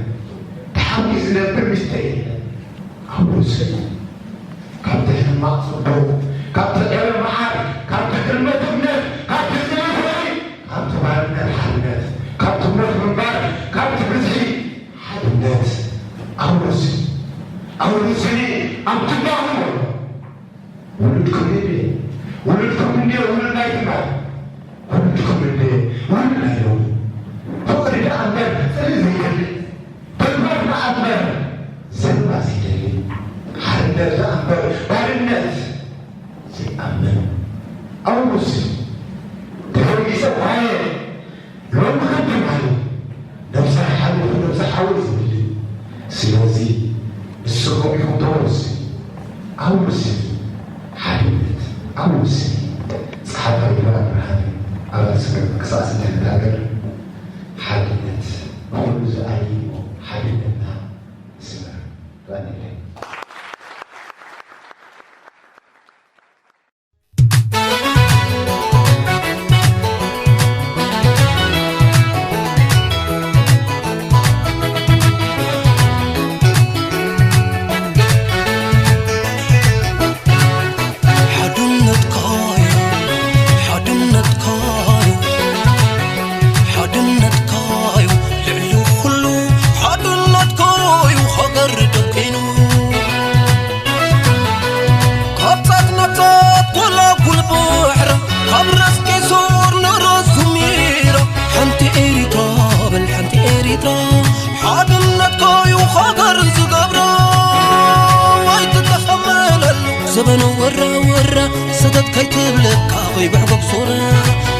ተሓቢኡ ዝነብር ምስጢር የለን። ኣውርስ። ካብቲ ሕማቕ ጽቡቕ፣ ካብቲ ዕረ መዓር፣ ካብቲ ጥልመት እምነት፣ ካብቲ ጽልኢ ፍቕሪ፣ ካብቲ ባርነት ሓርነት፣ ካብቲ ሞት ምንባር፣ ካብቲ ብዝሒ ሓድነት ኣውርስ። ኣውርስኒ ኣብ ትባኹም ኣሎ። ውሉድኩም እንዴ፣ ውሉድኩም እንዴ፣ ውሉድ ናይ ትማል። ውሉድኩም እንዴ፣ ውሉድ ናይ ሎሚ። ፍቕሪ ደኣ እምበር ጽልኢ ዘይደሊ። ተግባር ደኣ እምበር ዘንባ ዘይደሊ። ሓርነት ደኣ እምበር ባርነት ድሕሪ ግዜ ኳየ ሎሚ ክንዲ ማለት ነብሳ ሓሊፉ ነብሳ ሓወይ ዝብል እዩ። ስለዚ ንስኹም ኢኹም ተወስኑ። ኣውስኒ ሓድነት፣ ኣውስኒ። ጸሓፊ ይበል ኣብርሃም፣ ኣባል ስምረት ምንቅስቃስ ድሕነት ሃገር። ሓድነት ኩሉ ዝኣሊ ሓድነትና ንስመር። ራኒለይ። ሓድነትካዩ፣ ሓድነትካዩ፣ ሓድነትካዩ ልዕሊ ኩሉ፣ ሓድነትካዩ ሃገር ደቂኑ። ካብ ጻት ናብ ጻት ጎላጉል ባሕራ፣ ካብ ራስ ቄሶር ንራስ ዙሚራ፣ ሓንቲ ኤሪትራ በል ሓንቲ ኤሪትራ፣ ሓድነትካዩ ሃገር ዝገብራ። ኣይትተኸመለሉ ዘበነ ወራ ወራ፣ ሰተት ከይትብለካ ከይብዕጎግ ሶራ፣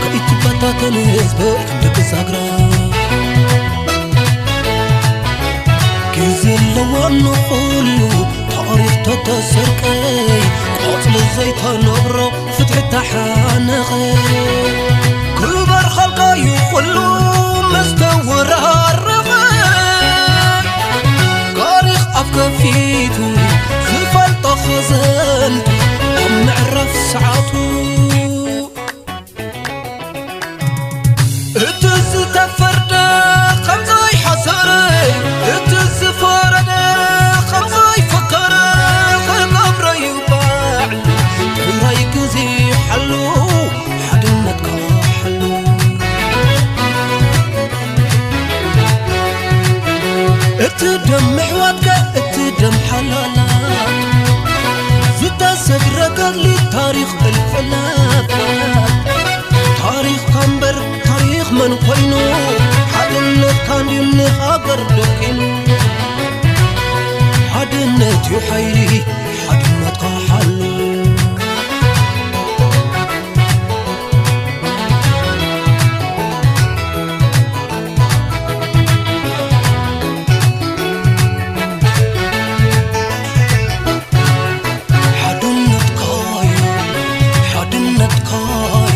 ከይትበታተን ህዝቢ ክንዲ ክሳግራ። ግዜ ኣለዋ ንኹሉ ታሪኽ ተተሰርቀይ፣ ቆጽሊ ዘይተነብሮ ፍትሒ ተሓነቐ። ክበር ኻልካዩ ኩሉ መስተወራረቐ። ታሪኽ ኣፍ ከፊቱ ዝፈልጦ ኸዘንቱ ኣብ ምዕራፍ ሰዓቱ። እቲ ዝተፈርደ ከም ዘይሓሰረ፣ እቲ ዝፈረደ ከም ዘይፈከረ፣ ክገብሮ እዩ ባዕሉ ጥራይ ግዜ ሓሉ፣ ሓድነትካ ሓሉ። እቲ ደም ምሕዋትካ፣ እቲ ደም ሓላላት፣ ዝተሰግረ ገድሊ ታሪኽ እልፍላት። ታሪኽካ እምበር ታሪኽ መን ኮይኑ፣ ሓድነትካ እንድዩ ንሃገር ደኪኑ። ሓድነት እዩ ሓይሊ፣ ሓድነትካ ሓሉ። ሓድነትካዩ፣ ሓድነትካዩ፣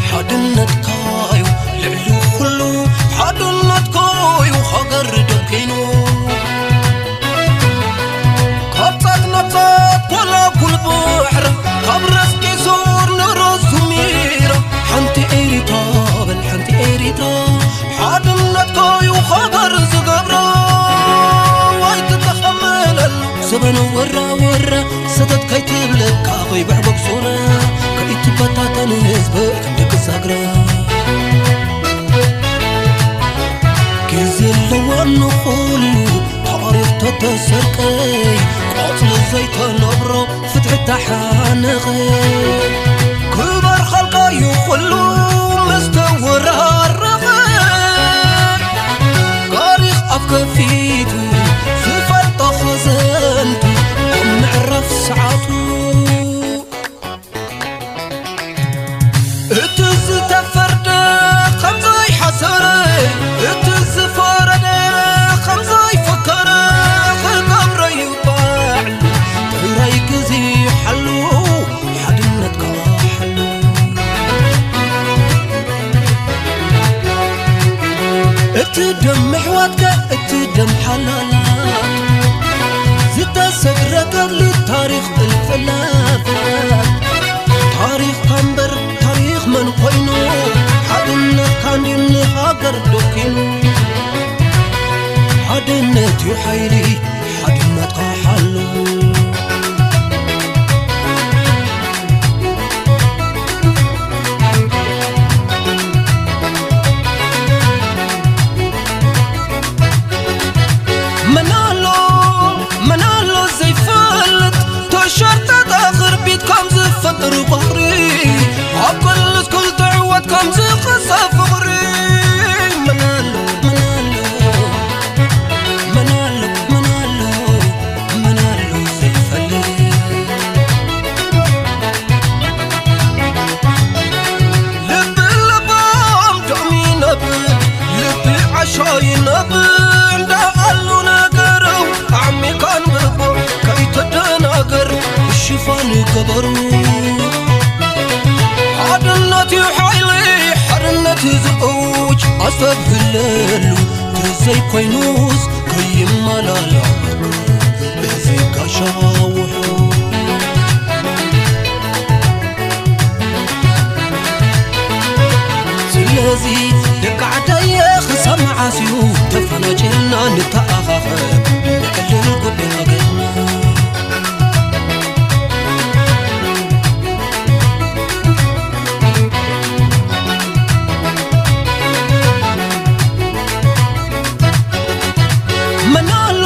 ሓድነትካዩ ልዕሊ ኩሉ፣ ሓድነትካዩ ሃገር ደኪኑ። ካብ ጻት ናብ ጻት ጎላጉል ባሕሪ፣ ካብ ራስ ቄሶር ንራስ ዙሚራ፣ ሓንቲ ኤሪትራ በል ሓንቲ ኤሪትራ፣ ሓድነትካዩ ሃገር ዝገብራ። ኣይትተኸመለሉ ዘበነ ወራ ወራ፣ ሰተት ከይትብለካ ከይብዕጎግ ሶራ፣ ከይትበታተን ህዝቢ ክንዲ ክሳግራ። ግዜ ኣለዋ ንኹሉ ታሪኽ ተተሰርቀ፣ ቆጽሊ ዘይተነብሮ ፍትሒ ተሓነቐ። ክበር ኻልካዩ ኩሉ መስተወራረቐ። ታሪኽ ኣፍ ከፊቱ ዝፈልጦ ኸዘንቱ ኣብ ምዕራፍ ሰዓቱ። እቲ ዝተፈርደ ከም ዘይሓሰረ፣ እቲ ዝፈረደ ከም ዘይፈከረ፣ ክገብሮ እዩ ባዕሉ ጥራይ ግዜ ሓሉ፣ ሓድነትካ ሓሉ። እቲ ደም ምሕዋትካ፣ እቲ ደም ሓላላት፣ ዝተሰግረ ገድሊ ታሪኽ እልፍላፋት። ታሪኽካ እምበር ታሪኽ መን ኮይኑ፣ ሓድነትካ እንድዩ ንሃገር ደኪኑ። ሓድነት እዩ ሓይሊ፣ ሓድነትካ ሓሉ። መን ኣሎ፣ መን ኣሎ ዘይፈልጥ፣ ተሸርጠጠ ክርቢት ከም ዝፈጥር ቁሪ፣ ኣብ ክልስ ክልተ ዕወት ከም ዝኸሰብ ፍቕሪ። መን ኣሎ፣ መን ኣሎ፣ መን ኣሎ፣ መን ኣሎ በሩ ሓድነት እዩ ሓይሊ፣ ሓድነት እዩ ዝእውጅ። ኣስተብህለሉ፣ ተዘይኮይኑስ ከይመላላእ እዚ ጋሻ ውሑ። ስለዚ ደቂ ዓደየ፣ ክሳብ መዓስ እዩ ተፈናጭልና ንተኣኻኸብ፣ ንዕልል ጉዳይ ሃገርና። መን ኣሎ፣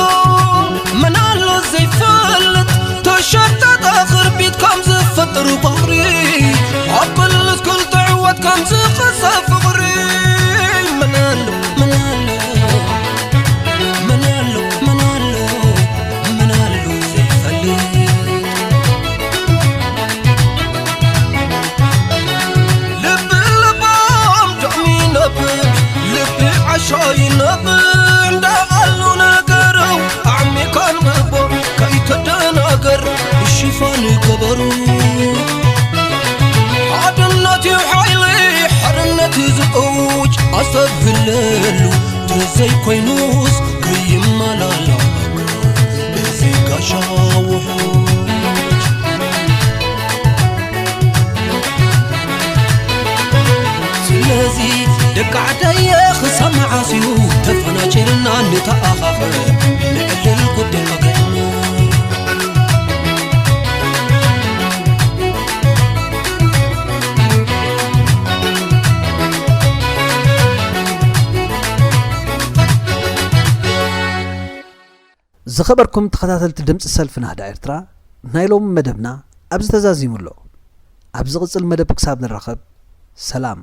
መን ኣሎ ዘይፈልጥ፣ ተሸጠጠ ክርቢት ከም ዝፈጥር ባሕሪ፣ ኣብ ክልል ክልተ ዕወት ከም ዝኸሰብ ፍቕሪ። መን ኣሎ፣ መን ኣሎ፣ መን ኣሎ፣ መን ኣሎ፣ መን ኣሎ ዘይፈልጥ? ልቢ ለባም ዳዕሚ ነብዕ፣ ልቢ ዓሻ ይነብዕ እንዳኣሉ ነገረው። ኣዕሚካ ኣንብቦ ከይትደናገር ሽፋን ገበሩ። ሓድነት እዩ ሓይሊ፣ ሓድነት እዩ ዝእውጅ። ኣስተብህለሉ፣ ተዘይኮይኑስ ከይመላላእካ እዚ ጋሻ ውሑጅ። ስለዚ ደቂ ዓደየ፣ ክሳብ መዓስ እዩ ተፈናጭልና ንተኣኻኸብ፣ ንዕልል ጉዳይ ሃገርና? ዝኸበርኩም ተኸታተልቲ ድምፂ ሰልፊ ናህዳ ኤርትራ፣ ናይ ሎሚ መደብና ኣብዚ ተዛዚሙ ኣሎ። ኣብ ዝቕጽል መደብ ክሳብ ንራኸብ፣ ሰላም።